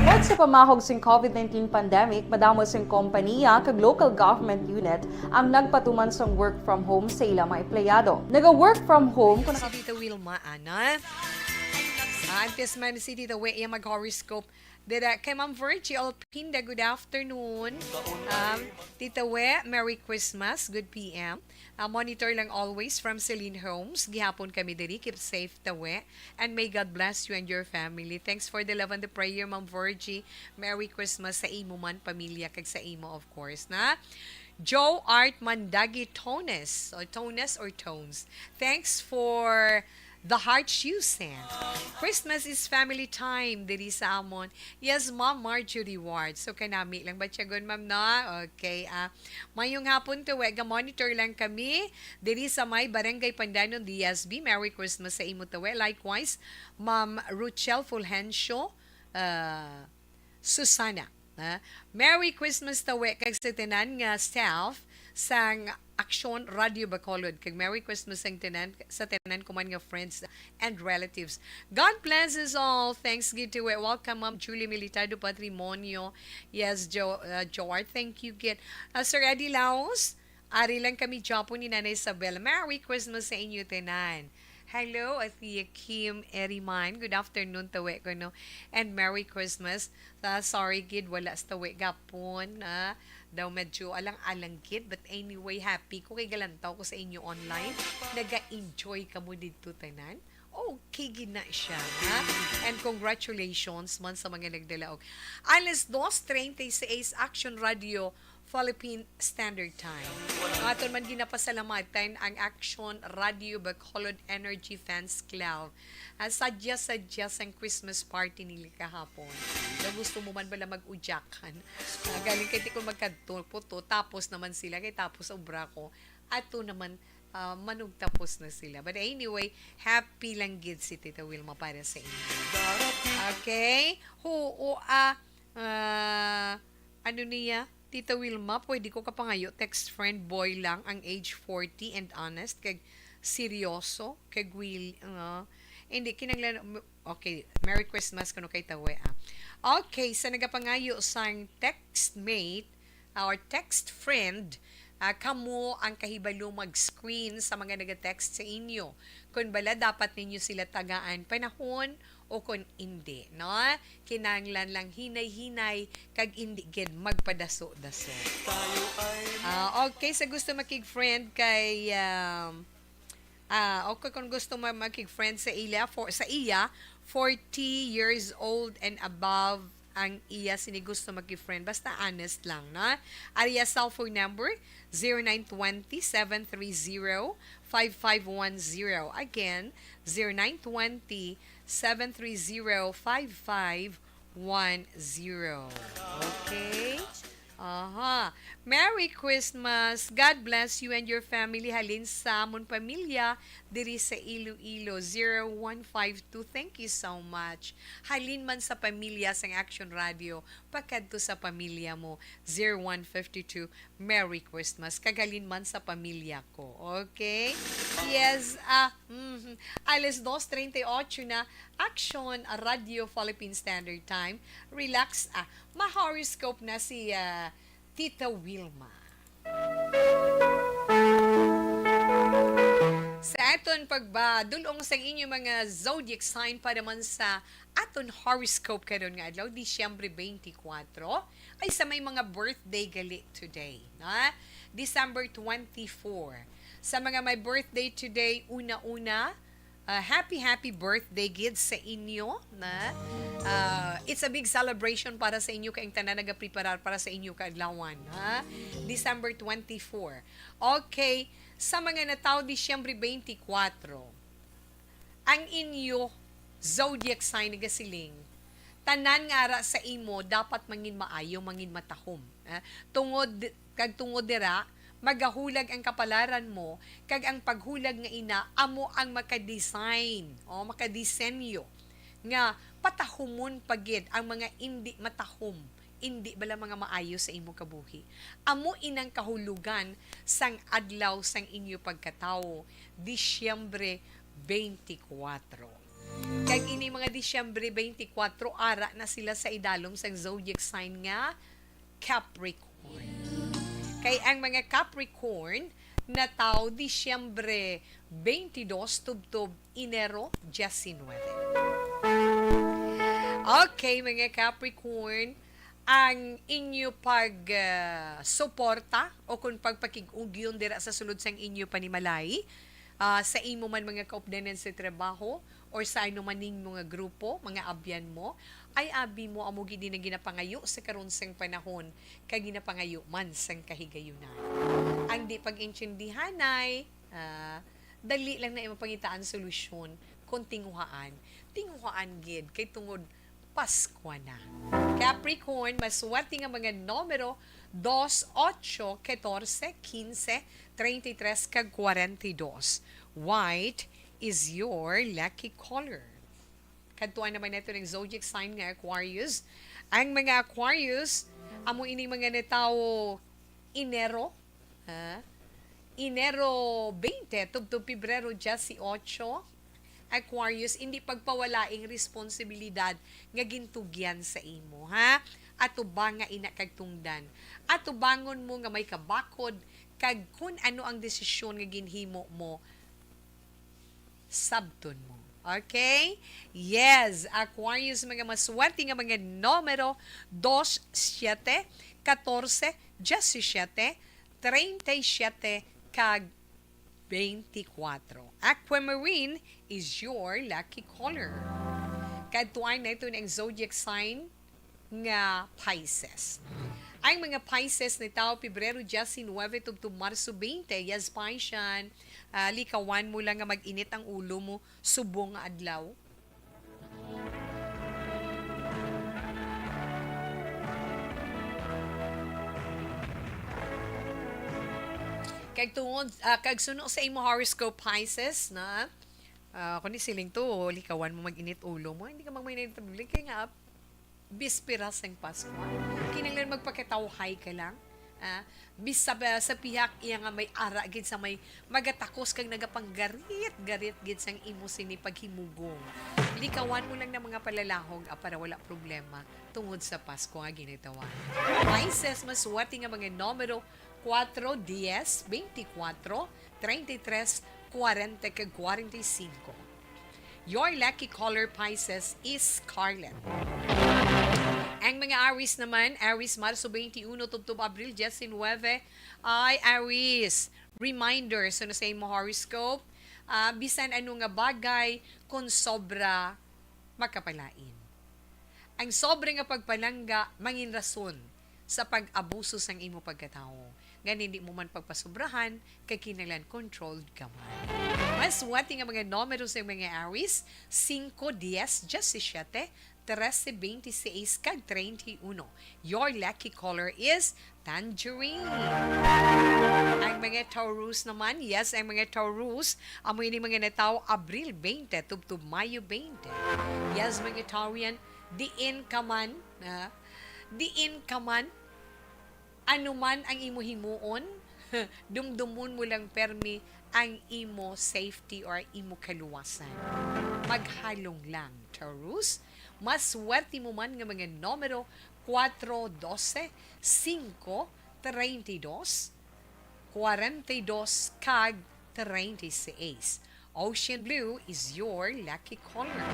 Tungod sa pamahog sing COVID nineteen pandemic, madamo sing kompaniya kag local government unit ang nagpatuman sang work from home sa ila mga empleyado. Naga-work from home kung Si Tita Wilma, ana. Ah, antes man si Tita Wea mag-horoscope, dira kay Ma'am Virgie Alpinda, good afternoon. Um, Tita We, Merry Christmas, good P M. Ah, monitor lang always from Celine Homes. Gihapon kami diri. Keep safe, Tawe. And may God bless you and your family. Thanks for the love and the prayer, Ma'am Virgie. Merry Christmas sa imo man, pamilya, kag sa imo, of course, na. Joe Art Mandagi Tones, o Tones or Tones. Thanks for the heart you sent. Christmas is family time diri sa amon. Yes, Ma'am Marjorie Ward. So, kanami lang ba siya gun, Ma'am, no? Okay, ah, mayong hapon, Tawe. Ga-monitor lang kami diri sa may Barangay Pandanon, D S B. Merry Christmas sa imo, Tawe. Likewise, Ma'am Ruchel Fulgencio, ah, Susana, ha? Merry Christmas, Tawe, kag sa tanan nga staff sang Aksyon Radio Bacolod, kag Merry Christmas sang tanan, sa tanan ko man nga friends and relatives. God bless us all. Thanks gid, Tawe. Welcome, Ma'am Julie Militado Patrimonio. Yes, Jo-, uh, Joar, thank you gid. Uh, Sir Eddie Laos, ari lang kami gihapon ni Nanay Isabel. Merry Christmas sa inyo tanan. Hello, Ate Kim Eriman. Good afternoon, Tawe ko, no? And Merry Christmas. Ah, sorry gid, wala si Tawe gihapon, ah. Daw medyo alang-alang gid, but anyway, happy ko kay galantaw ko sa inyo online. Naga-enjoy kamo didto tanan. Okay gid na siya, ha? And congratulations man sa mga nagdala og alas dos treinta y seis, Action Radio Philippine Standard Time. Aton man ginapasalamatan ang Action Radio Bacolod Energy Fans Club. Ah, sadya-sadya sang Christmas party nila kahapon. Daw gusto mo man bala mag-udyakan? Ah, galing kay ti ko magkadto, puto, tapos naman sila, kay tapos obra ko. Ato naman, ah, manugtapos na sila. But anyway, happy lang gid si Tita Wilma para sa inyo. Okay? Huo, ah, ah, ano niya? Tita Wilma, pwede ko kapangayo, text friend, boy lang, ang age forty and honest, kag seryoso, kag will, ah, hindi, kinanglan, okay, Merry Christmas kuno kay Tawe, ah. Okay, sa nagapangayo sang text mate, or text friend, ah, kamo ang kahibalo mag-screen sa mga nag-text sa inyo. Kung bala dapat ninyo sila tagaan panahon o kung indi, no? Kinahanglan lang hinay-hinay kag indi gid magpadaso-daso. Ah, okay, sa gusto makig-friend kay, um, ah, okay, kung gusto ma-, makig-friend sa ila, for, sa iya, forty years old and above ang iya sini gusto makig-friend. Basta honest lang, na? Ari iya cellphone number, zero nine twenty, seven three zero, five five one zero. Again, zero nine twenty, seven three zero, five five one zero. Okay? Aha. Merry Christmas! God bless you and your family. Halin sa amon pamilya diri sa Iloilo, zero one five two. Thank you so much. Halin man sa pamilya sang Action Radio, pakadto sa pamilya mo, zero one fifty-two. Merry Christmas. Kag halin man sa pamilya ko. Okay? Yes, ah, mhm. Alas dos treinta y ocho na. Action Radio Philippine Standard Time. Relax, ah. Ma-horoscope na si, ah, Tita Wilma. Sa aton pagbadulong sa inyo mga zodiac sign para man sa aton horoscope karon nga adlaw, Disyembre twenty-four, ay sa may mga birthday gali today, ha? December twenty-four. Sa mga may birthday today, una-una, ah, happy, happy birthday gid sa inyo, na, ah, it's a big celebration para sa inyo, kay ang tanan nagapreparar para sa inyo kaadlawan, ha? December twenty-four. Okay, sa mga natawo Disyembre twenty-four, ang inyo zodiac sign nagasiling, tanan nga ara sa imo dapat mangin maayo, mangin matahom, ha? Tungod, kag tungod dira, magahulag ang kapalaran mo, kag ang paghulag nga ina amo ang makadesign, o, makadesenyo nga patahumon pa gid ang mga indi matahom, indi bala mga maayo sa imo kabuhi. Amo inang kahulogan sang adlaw sang inyo pagkatawo, Disyembre twenty-four. Kag ini mga Disyembre twenty-four, ara na sila sa idalom sang zodiac sign nga Capricorn. Kay ang mga Capricorn natawo Disyembre twenty-two tubtob Enero diecinuebe. Okay, mga Capricorn, ang inyo pag, ah, suporta o kung pagpakig-ugyon dira sa sulod sang inyo panimalay, ah, sa imo man mga kaupdanan sa trabaho or sa ano man ninyo nga grupo, mga abyan mo, ay abi mo amo gid ni nga ginapangayo sa karon sang panahon, kag ginapangayo man sang kahigayunan. Ang di pag-intindihanay, ah, dali lang na mapangitaan solusyon kung tinguhaan. Tinguhaan gid kay tungod Paskwa na. Capricorn, maswerte nga mga numero, dos, ocho, catorce, quince, treinta y tres, kag cuarenta y dos. White is your lucky color. Kadtuan naman nato ang zodiac sign nga Aquarius. Ang mga Aquarius, amo ini mga natawo Enero, ha? Enero twenty tubtob Pebrero dieciocho. Aquarius, hindi pagpawalaing responsibilidad nga gintugyan sa imo, ha? Atubanga ina kag tungdan. Atubangon mo nga may kabakod kag kun ano ang desisyon nga ginhimo mo, sabton mo. Okay? Yes, Aquarius, mga maswerte nga mga numero, dos, siete, catorce, diecisiete, treinta y siete, kag twenty-four. Aquamarine is your lucky color. Kadtuan nato ang zodiac sign nga Pisces. Ang mga Pisces natawo Pebrero diecinuebe tubtob Marso twenty. Yes, Piscean, ah, likawan mo lang nga mag-init ang ulo mo subong nga adlaw. Kag tungod, ah, kag suno sa imo horoscope, Pisces, na, ah, kung ni siling to, likawan mo mag-init ulo mo, hindi ka magmainit ulo kay nga bispera sang Pasko. Kinahanglan magpakatawhay ka lang. Ah, bis-, sa, sa pihak iya nga may ara gid sa may magatakos kag nagapanggarit-garit gid sang imo sini paghimugong. Likawan mo lang na mga palalahog, ah, para wala problema tungod sa Pasko nga ginatawa. Pisces, maswerte nga mga numero, cuatro, diez, veinticuatro, treinta y tres, cuarenta, kag cuarenta y cinco. Your lucky color, Pisces, is scarlet. Ang mga Aries naman, Aries, Marso twenty-one tubtob Abril diecinuebe, ay Aries, reminder, so na sa imo horoscope, ah, bisan ano nga bagay, kung sobra, makapalain. Ang sobra nga pagpalangga mangin rason sa pag-abuso sang imo pagkatawo. Ngan hindi mo man pagpasobrahan, kay kinahanglan controlled ka man. Maswerte nga mga numero sa mga Aries, cinco, diez, diecisiete, trese, bente seis, kag treinta y uno. Your lucky color is tangerine. Ang mga Taurus naman, yes, ang mga Taurus, amo ini mga natawo Abril bente tubtob Mayo bente. Yes, mga Taurian, diin ka man, ah, diin ka man, ano man ang imo himuon, dumdumon mo lang permi ang imo safety or imo kaluwasan. Maghalong lang, Taurus. Mas swerte mo man nga mga numero, kuwatro, dose, singko, treinta y dos, kwarenta y dos, kag treinta y seis. Ocean blue is your lucky color.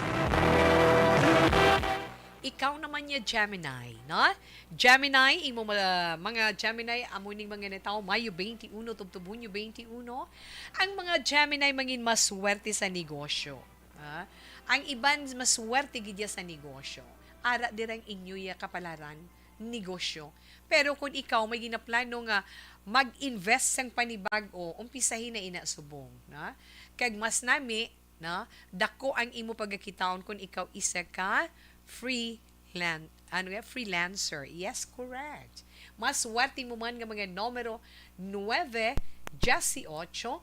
Ikaw naman ya, Gemini, no? Gemini, imo ma-, mga Gemini, amo ning mga natawo, Mayo bente uno, tubtob Hunyo bente uno. Ang mga Gemini mangin maswerte sa negosyo. Ah, ang iban maswerte gid ya sa negosyo. Ara dirang inyo ya kapalaran, negosyo. Pero kung ikaw may ginaplano nga mag-invest sang panibag-o, umpisahi na ina subong, na? Kag mas nami, na, dako ang imo pagakitaon kung ikaw isa ka freelan-, ano nga, freelancer. Yes, correct. Mas swerte mo man nga mga numero nuebe, dieciocho,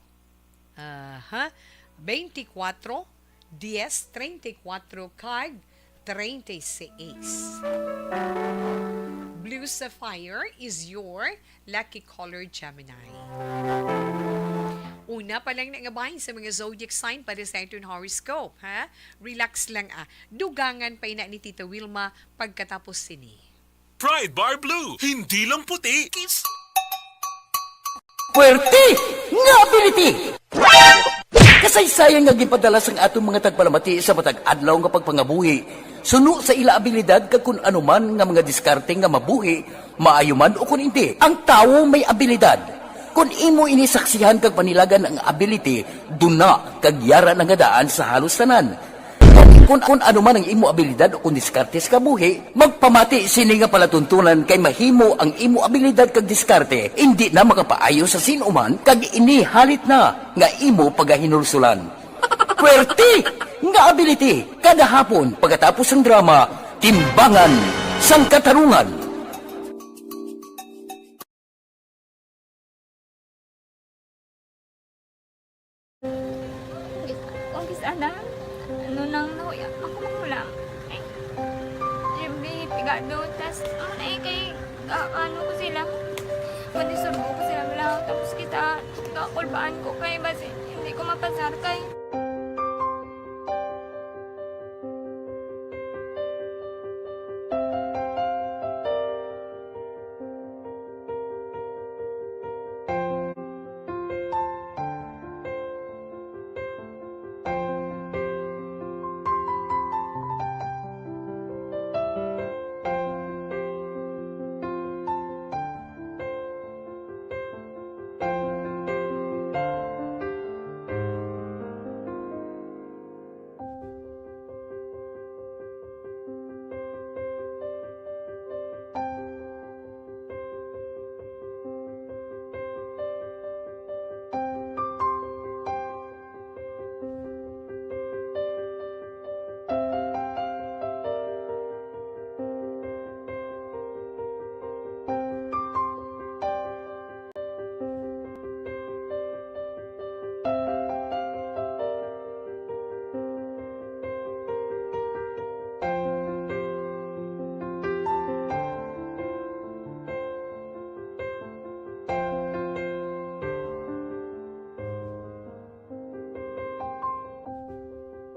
aha, bente kuwatro, dies, treinta y kuwatro, kag treinta y seis. Blue sapphire is your lucky color, Gemini. Una pa lang na nga bahin sa mga zodiac sign para sa aton horoscope, ha? Relax lang, ah. Dugangan pa ina ni Tita Wilma pagkatapos sini. Pride Bar Blue, hindi lang puti, kiss. Puwerte nga ability! Kasaysayan nga ginpadala sang aton mga tagpalamati sa matag adlaw nga pagpangabuhi. Suno sa ila abilidad kag kun ano man nga mga diskarte nga mabuhi, maayo man o kun indi, ang tawo may abilidad. Kun imo ini saksihan kag panilagan ang ability, duna kag yara na nga daan sa halos tanan. Kun, kun ano man ang imo abilidad o kun diskarte sa kabuhi, magpamati sini nga palatuntunan kay mahimo ang imo abilidad kag diskarte indi na makapaayo sa sin-o man kag ini halit na nga imo pagahinulsulan. Puwerte nga ability! Kada hapon, pagkatapos sang drama, Timbangan sang Katarungan. Kung kis-a na, ano nang nahuya, ako manghulam. Ay, Jimmy, pigado, tas, ano na eh, kay, ka, ano ko sila, manisurbo ko sila, wala, tapos kita, kakulbaan ko kay, basi, hindi ko mapasar kay.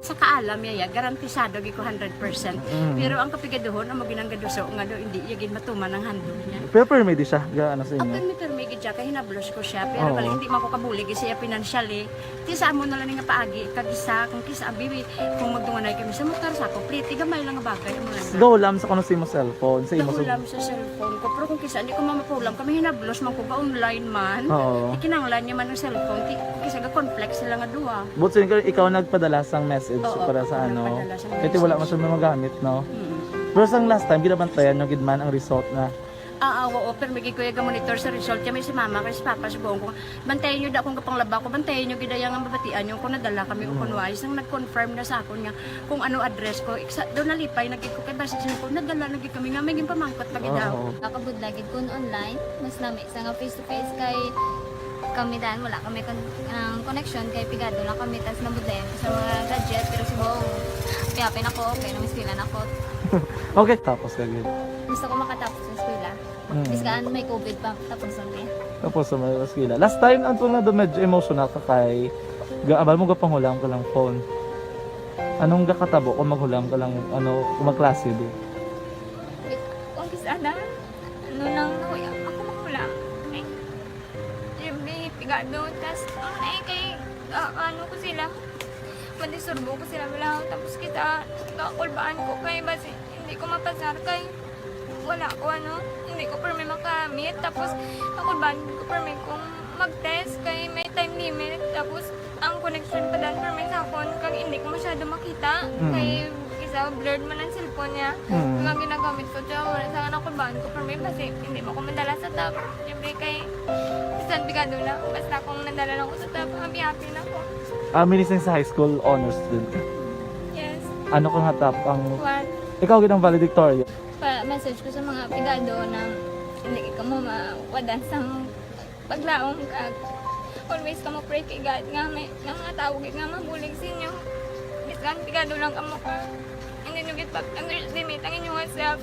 Sa kaalam niya, ya, garantisado gid ko hundred percent. Mm. Pero ang kapigaduhon, amo gid ang gaduso nga do, hindi niya gid matuman ang handog niya. Pero permi di siya, ga-, ano sa inyo? Permi, permi gid siya, kay hinablos ko siya. Pero Oo. bali, hindi man ko kabulig siya financially. Ti sa amo na lang nga paagi, kag isa, kung kisa, bibi, kung magdunganay kami sa motor, sa ako, pliti, gamay lang nga bagay, amo lang. Gahulam sa kuno sa imo cellphone, sa imo Gahulam sa cellphone ko. Pero kung kisa, hindi ko mamapulam, kami hinablos man ko, ga-online man. Oo. Ikinanglan niya man ang cellphone, ti-, kisa ga-conflict sila nga duha. But sin-, ikaw nagpadala sang message Oo, para ako sa ano. nagpadala sang Kasi wala man message. siya magamit, no? Mm. Pero sang last time, ginabantayan nyo gid man ang result na Ah, ah, oo, pero may gikuya ga monitor sa result kami si mama kay si papa, si buong ko. Bantayan niyo da kung kapanglaba ko, bantayan niyo gid ang mabatian niyo kung nadala kami o kung Mm. wais. Nang nag-confirm na sa akon nga kung ano address ko, iksa, doon nalipay na gid ko kay basi siya ko, nadala na gid kami nga may ginpamangkot pa gid daw. Oo. Nakabudla gid kun online, mas nami sa nga face to face kay kami dan wala kami kon-, ang connection kay pigado lang kami tas nabudlayan ko sa mga gadget pero si buong piyapin ako, okay, nang eskwela na ako. Okay, tapos ka gid. Gusto ko makatapos sa eskwela. Mm. Bis kaan may covid pa, tapos ang niya. Tapos sa mga eskwela. Last time, ang tuna do medyo emotional ka kay ga-, abal mo gapanghulam ka lang phone. Anong gakatabo kung maghulam ka lang, ano, kung magklase di? Kung kis-a na, ano lang, nahuya ako maghulam. Eh, may pigado, tas, ang, eh, kay, ah, ano ko sila, madisturbo ko sila, wala, tapos kita, kakulbaan ko kay, basi, hindi ko mapasar kay, wala ko, ano, hindi ko permi makamit. Tapos, ako ba, hindi ko permi kung mag-test kay may time limit. Tapos, ang connection pa dan permi sa akon kag hindi ko masyado makita. Mm. Kay isa, blurred man ang cellphone niya. Mm. Kag ang ginagamit ko, siya, wala sa akin ako ba, ko permi kasi hindi mo ko madala sa top. Siyempre, kay bisan pigado na, basta kung nadala lang ko sa top, happy-happy na ko. Ah, minising sa high school, honors student ka? Yes. Ano ka nga top ang One. Ikaw gid ang valedictorian? Pa-message ko sa mga pigado na hindi kamo mawadan sang paglaom kag always kamo pray kay God nga may, nga mga tawo gid nga mabulig sa inyo. Bisan pigado lang kamo ka, hindi nyo gid pag-underestimate ang inyong self.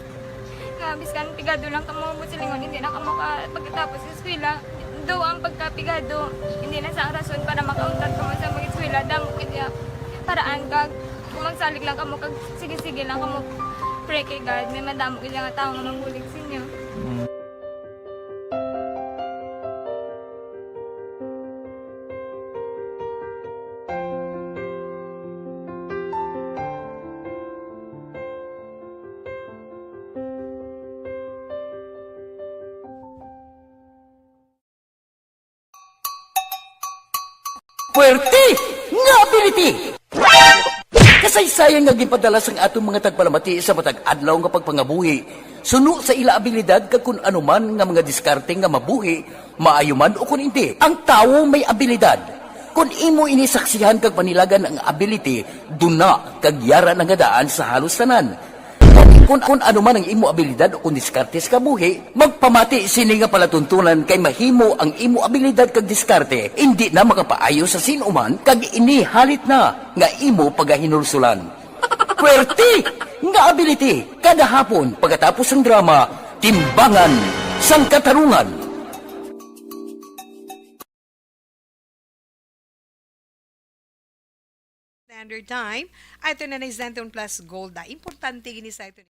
Nga bisan pigado lang kamo, buot silingon, hindi na kamo ka pagkatapos sa eskwela. Do ang pagkapigado, hindi na sa rason para makauntat kamo sa mag-eskwela. Damo gid ya paraan kag kung magsalig lang kamo kag sige-sige lang kamo pray kay God, may madamo gid nga tawo nga mabulig sa inyo. Mm. Puwerte nga ability! Kasaysayan nga ginpadala sang aton mga tagpalamati sa matag adlaw nga pagpangabuhi, suno sa ila abilidad kag kun ano man nga mga diskarte nga mabuhi, maayo man o kun indi. Ang tawo may abilidad. Kun imo ini saksihan kag panilagan ang ability, duna kag yara na nga daan sa halos tanan. Kun, kun ano man ang imo abilidad o kun diskarte sa kabuhi, magpamati sini nga palatuntunan kay mahimo ang imo abilidad kag diskarte indi na makapaayo sa sin-o man kag ini halit na nga imo pagahinulsulan. Puwerte nga ability! Kada hapon pagkatapos sang drama, Timbangan sang Katarungan. Standard Time. Ito na ni Zenton Plus Gold. Ah, importante gini sa ito.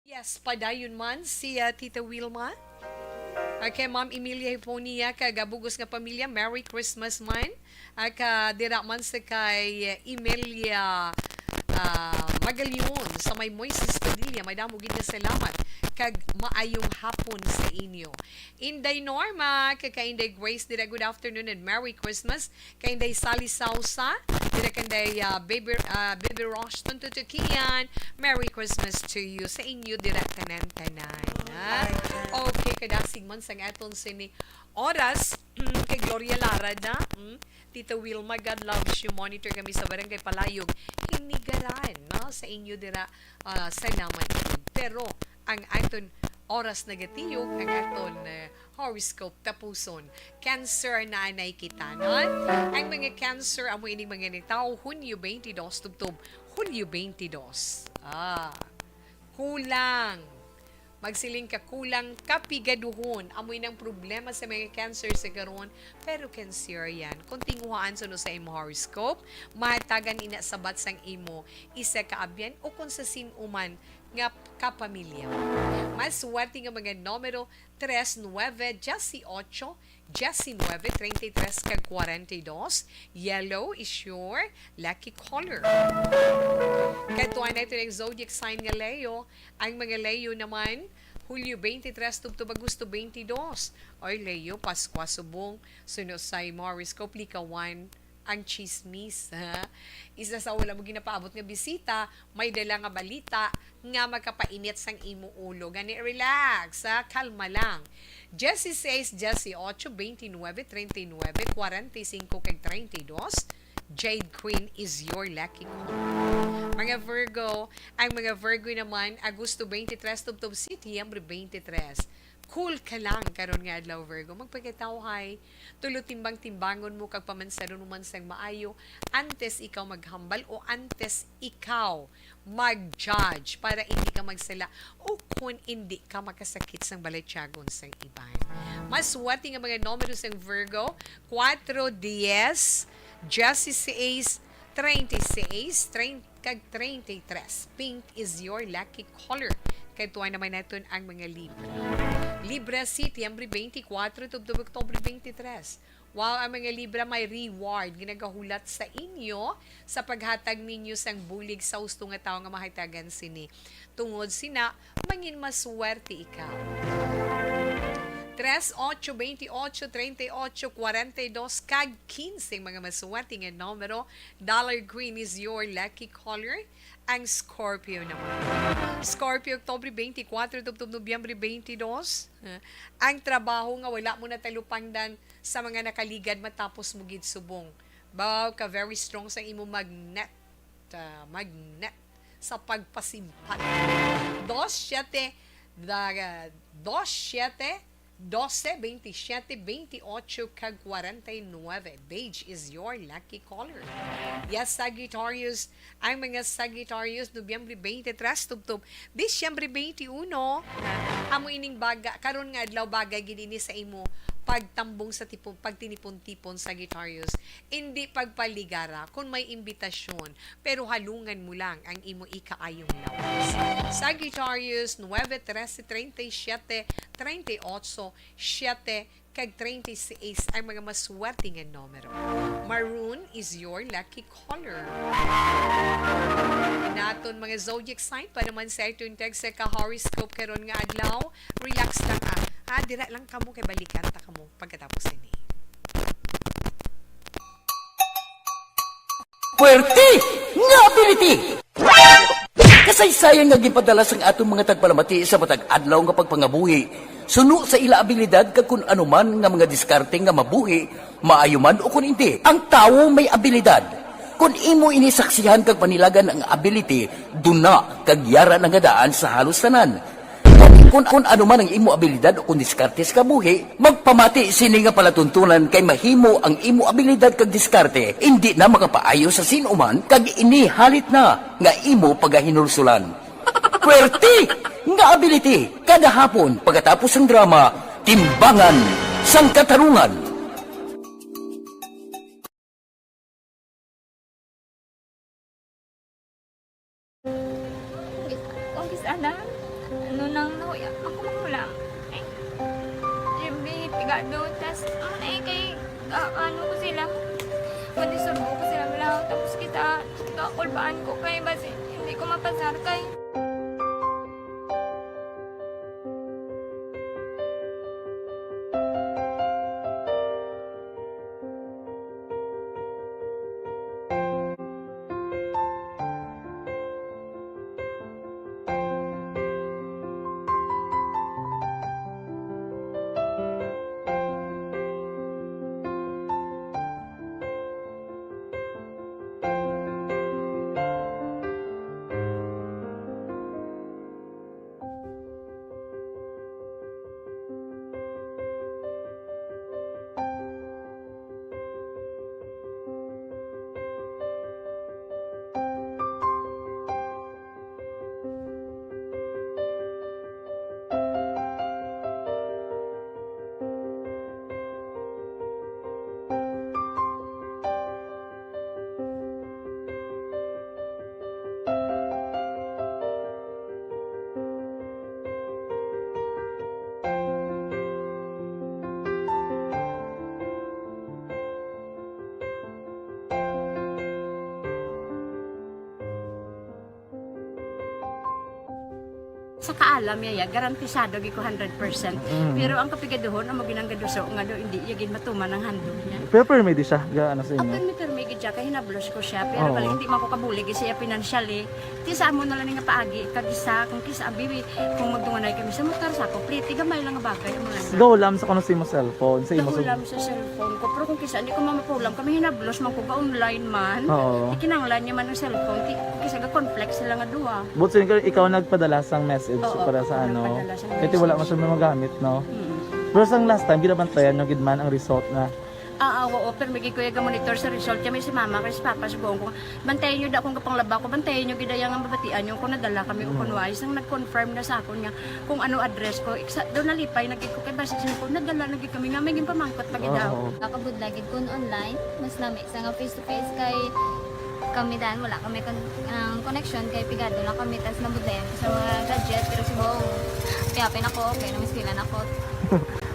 Yes, padayon man si, ah, Tita Wilma. Okay, Ma'am Emilia Hiponia, kag, ah, bugos nga pamilya, Merry Christmas man. Ah, ka dira man sa kay Emilia, ah, Magalion, sa may Moises Padilla, madamo gid nga salamat, kag maayong hapon sa inyo. Inday Norma, kag kay Inday Grace, dira, good afternoon and Merry Christmas. Kay Inday Sally Sausa, dira kay Inday, ah, Baby, ah, Baby Rosh Tuntutukian, Merry Christmas to you, sa inyo dira tanan-tanan, ha? Okay, kadasig man sang aton sini oras, kay Gloria Lara na, mm, Tita Wilma, God loves you, monitor kami sa Barangay Palayog, Inigaran, no? Sa inyo dira, ah, salamat. Pero ang aton oras nagatiyog, ang aton, eh, horoscope tapuson. Cancer na anay kita, no? Ang mga Cancer, amo ining mga nagtawo, Hunyo twenty-two tubtob Hulyo twenty-two. Ah, kulang. Magsiling ka, kulang kapigaduhon. Amoy nang problema sa mga Cancer sa karon, pero Cancerian, kung tinguhaan suno sa imo horoscope, mahatagan ina sabat sang imo isa ka abyan o kung sa sin-o man nga kapamilya. Mas swerte nga mga numero, tres nueve, dieciocho, diecinueve, treinta y tres, kag cuarenta y dos. Yellow is your lucky color. Kadtuan nato ang zodiac sign nga Leo. Ang mga Leo naman, Hulyo twenty-three tubtob Agosto twenty-two. Oy, Leo, Paskwa subong. Suno sa imo horoscope, likawan ang chismis, ha? Isa sa wala mo ginapaabot nga bisita, may dala nga balita nga makapainit sang imo ulo. Gani, relax, ha? Kalma lang. Dieciséis, dieciocho, veintinueve, treinta y nueve, cuarenta y cinco, kag treinta y dos. Jade Queen is your lucky color. Mga Virgo, ang mga Virgo naman, Agosto twenty-three tubtob Setyembre twenty-three. Cool ka lang karon nga adlaw, Virgo. Magpakitawhay. Tulo timbang-timbangon mo kag pamansaron mo man sang maayo antes ikaw maghambal o antes ikaw mag-judge para hindi ka magsala o kon hindi ka makasakit sang balatyagon sang iban. Mas swerte nga mga numero sang Virgo, cuatro, diez, dieciséis, treinta y seis, treinta, kag treinta y tres. Pink is your lucky color. Kay tuwa naman naton ang mga Libra. Libra, Setyembre twenty-four tubtob Oktubre twenty-three. Wow, ang mga Libra may reward nga nagahulat sa inyo sa paghatag ninyo sang bulig sa husto nga tawo nga mahatagan sini. Tungod sina, mangin maswerte ikaw. Tres, ocho, veintiocho, treinta y ocho, cuarenta y dos, kag quince ang mga maswerte nga numero. Dollar green is your lucky color. Ang Scorpio naman. Scorpio, Oktubre twenty-four tubtob Nobyembre twenty-two. Ang trabaho nga wala mo natalupangdan sa mga nakaligad matapos mo gid subong. Baw ka very strong sa imo magnet, ah, magnet sa pagpasimpat. Dos siete, da, dos siete, doce, veintisiete, veintiocho, kag cuarenta y nueve. Beige is your lucky color. Yes, Sagittarius, ang mga Sagittarius, Nobyembre twenty-three tubtob Disyembre twenty-uno, amo ining baga, karon nga adlaw bagay gid ini sa imo pagtambong sa tipon, pagtinipon-tipon, Sagittarius. Indi pagpaligara kun may imbitasyon, pero halungan mo lang ang imo ikaayong lawas. Sagittarius, nuebe, trese, treinta y siete, treinta y ocho, siete, kag treinta y seis ang mga maswerte nga numero. Maroon is your lucky color. Naton mga zodiac sign para man sa aton tag sa ka-horoscope karon nga adlaw. Relax lang, ah. Ah, dira lang kamo kay balikan ta kamo pagkatapos ini. Puwerte nga ability! Kasaysayan nga ginpadala sang aton mga tagpalamati sa matag adlaw nga pagpangabuhi, suno sa ila abilidad kag kun ano man nga mga diskarte nga mabuhi, maayo man o kun indi. Ang tawo may abilidad. Kun imo ini saksihan kag panilagan ang ability, duna kag yara na nga daan sa halos tanan. Gani, kun, kun ano man ang imo abilidad o kun diskarte sa kabuhi, magpamati sini nga palatuntunan kay mahimo ang imo abilidad kag diskarte indi na makapaayo sa sin-o man kag ini halit na nga imo pagahinulsulan. Puwerte nga ability kada hapon pagkatapos sang drama, Timbangan sang Katarungan. Ongis, anang. Ano nang nahuya ako manghulam? Ay, Jimmy, pigado. Tas, ano na eh, kay, ah, ano ko sila? Kundi surbo ko sila lang. Tapos kita, kakulbaan ko kay basi hindi ko mapasar kay Sa kaalam niya, ya, garantisado gid ko hundred percent. Mm. Pero ang kapigaduhon, amo ginang gaduso nga do, hindi niya gid matuman ang handog niya. Pero permi di siya, ga, ano sa inyo? Open mi permi gid siya, kay hinablos ko siya. Pero Oo. lang, hindi man ko kabulig siya financially. Ti sa amo na lang nga paagi, kag isa, kung kisa, abi, kung magdunganay kami sa motor, sa ako, pliti, gamay lang nga bagay, amo lang. Gahulam sa kuno sa imo cellphone, sa imo Gahulam sa cellphone ko, pero kung kisa, hindi ko mamapulam, kami hinablos man ko, ga-online man. Oo. Ikinanglan niya man ang cellphone, ti-, kisa ga-conflict sila nga duha. But sin-, ikaw nagpadala sang message Oo, para sa ako ano? nagpadala sang Kaya wala message. man siya magamit, no? Mm. Pero sang last time, ginabantayan nyo gid man ang result na Ah, ah, oo, pero may gid ko yung monitor sa result. Kami si mama, kay si papa, sa buong ko. Bantayan nyo da kung kapanglaba ko, bantayan nyo gid ang mabatian nyo kung nadala kami o Mm. kung wais. Nang nag-confirm na sa akon nga kung ano address ko, iksa, doon nalipay na gid ko kay basi sa ko, nadala na gid kami nga may ginpamangkot pa gid daw. Oo. Nakabudlay gid kun online, mas nami sa nga face to face kay kami dan wala kami kon-, ang connection kay pigado lang kami tas nabudlayan ko sa mga gadget pero si Bong, kaya pin ako, okay, namiskilan ako.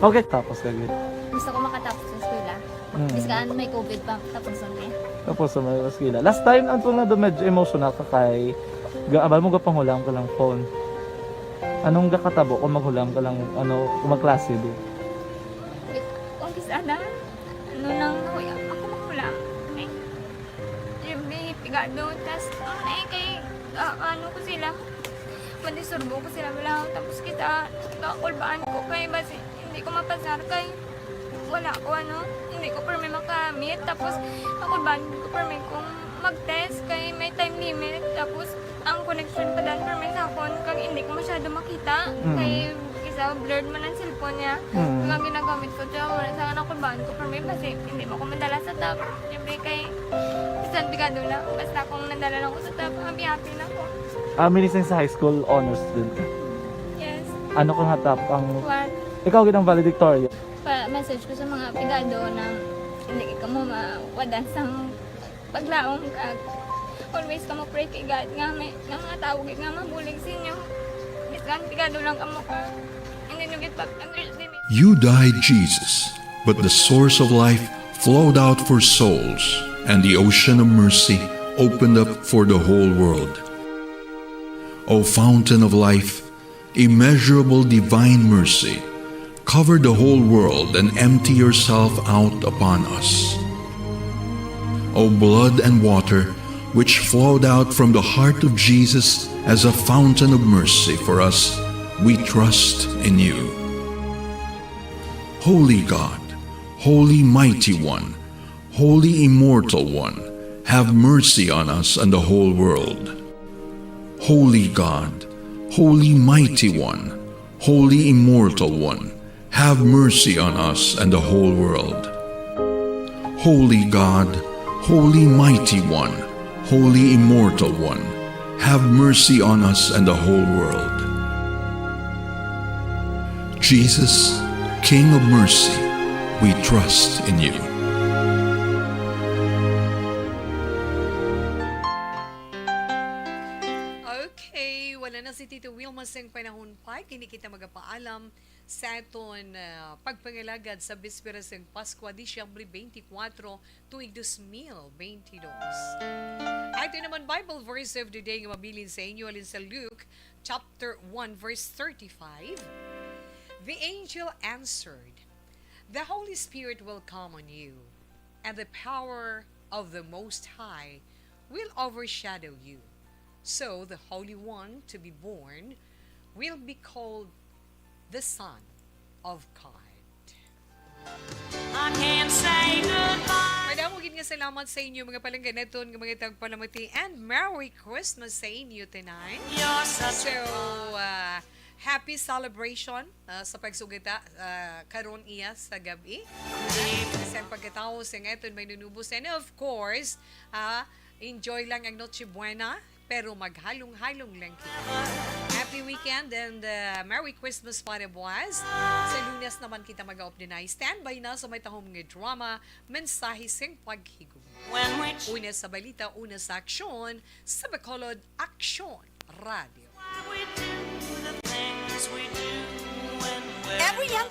Okay, tapos ka gid. Gusto ko makatapos sa eskwela. Mm. Bis kaan may covid pa, tapos ang eh. Tapos sa mga eskwela. Last time, ang tunga do medyo emotional ka kay ga-, abal mo gapanghulam ka lang phone. Anong gakatabo kung maghulam ka lang, ano, kung magklase di? Wait, kung kis-, ano? Ano nang nahuya ako manghulam? Eh, Jimmy, pigado. Tas, ano na eh, kay, ah, ano ko sila? Kundi surbo ko sila lang. Tapos kita, kakulbaan ko kay basi hindi ko mapasar kay wala ko, ano, hindi ko permi makamit. Tapos, kakulbaan ko permi kung mag-test kay may time limit. Tapos, ang connection pa dan permi sa akon kag hindi ko masyado makita. Mm. Kay isa, blurred man ang cellphone niya. Mm. Kag ang ginagamit ko, tiyan mo na sa nakulbaan ko permi basi hindi mo ko madala sa top. Siyempre kay, bisan pigado na, basta kung nadala lang ko sa top, happy-happy na ko. Ah, minising sa high school, honors student ka? Yes. Ano ka nga top ang One. Ikaw gid ang valedictorian? Pa-message ko sa mga pigado na hindi ka mo mawadan sang paglaom kag always ka mo pray kay God nga may, nga mga tawo gid nga mabulig sa inyo. Bisan pigado lang kamo ka, hindi nyo gid pag-underestimate. You died, Jesus, but the source of life flowed out for souls, and the ocean of mercy opened up for the whole world. O fountain of life, immeasurable divine mercy, cover the whole world and empty yourself out upon us. O blood and water, which flowed out from the heart of Jesus as a fountain of mercy for us, we trust in you. Holy God, Holy Mighty One, Holy Immortal One, have mercy on us and the whole world. Holy God, Holy Mighty One, Holy Immortal One, have mercy on us and the whole world. Holy God, Holy Mighty One, Holy Immortal One, have mercy on us and the whole world. Jesus, King of mercy, we trust in you. Okay, Na si Tito Wilma sang panahon pa, kini kita magapaalam sa aton, ah, pagpangalagad sa Bispera sang Paskwa, Disyembre twenty-four, tuig dos mil bentidós. Ato naman Bible verse of the day nga mabilin sa inyo halin sa Luke chapter one, verse thirty-five. The angel answered, "The Holy Spirit will come on you, and the power of the Most High will overshadow you. So the Holy One to be born will be called the Son of God." I can't say goodbye. Madamo gid nga salamat sa inyo, mga palangga naton, nga mga tagpalamati, and Merry Christmas sa inyo tanan. You're such So, a uh, happy celebration, uh, sa pagsugata, uh, karon iya sa gabi. Sa pagkatawo sa aton may nunubos. And of course, uh, enjoy lang ang Noche Buena, pero maghalong-halong lang kita. Happy weekend and, uh, Merry Christmas para buwas. Sa Lunes naman kita mag-open. Standby na sa may tahom nga drama, Mensahe sing Paghigugma. When we ch- Una sa balita, una sa aksyon, sa Bacolod Aksyon Radio. why we do the things we do when we're Every young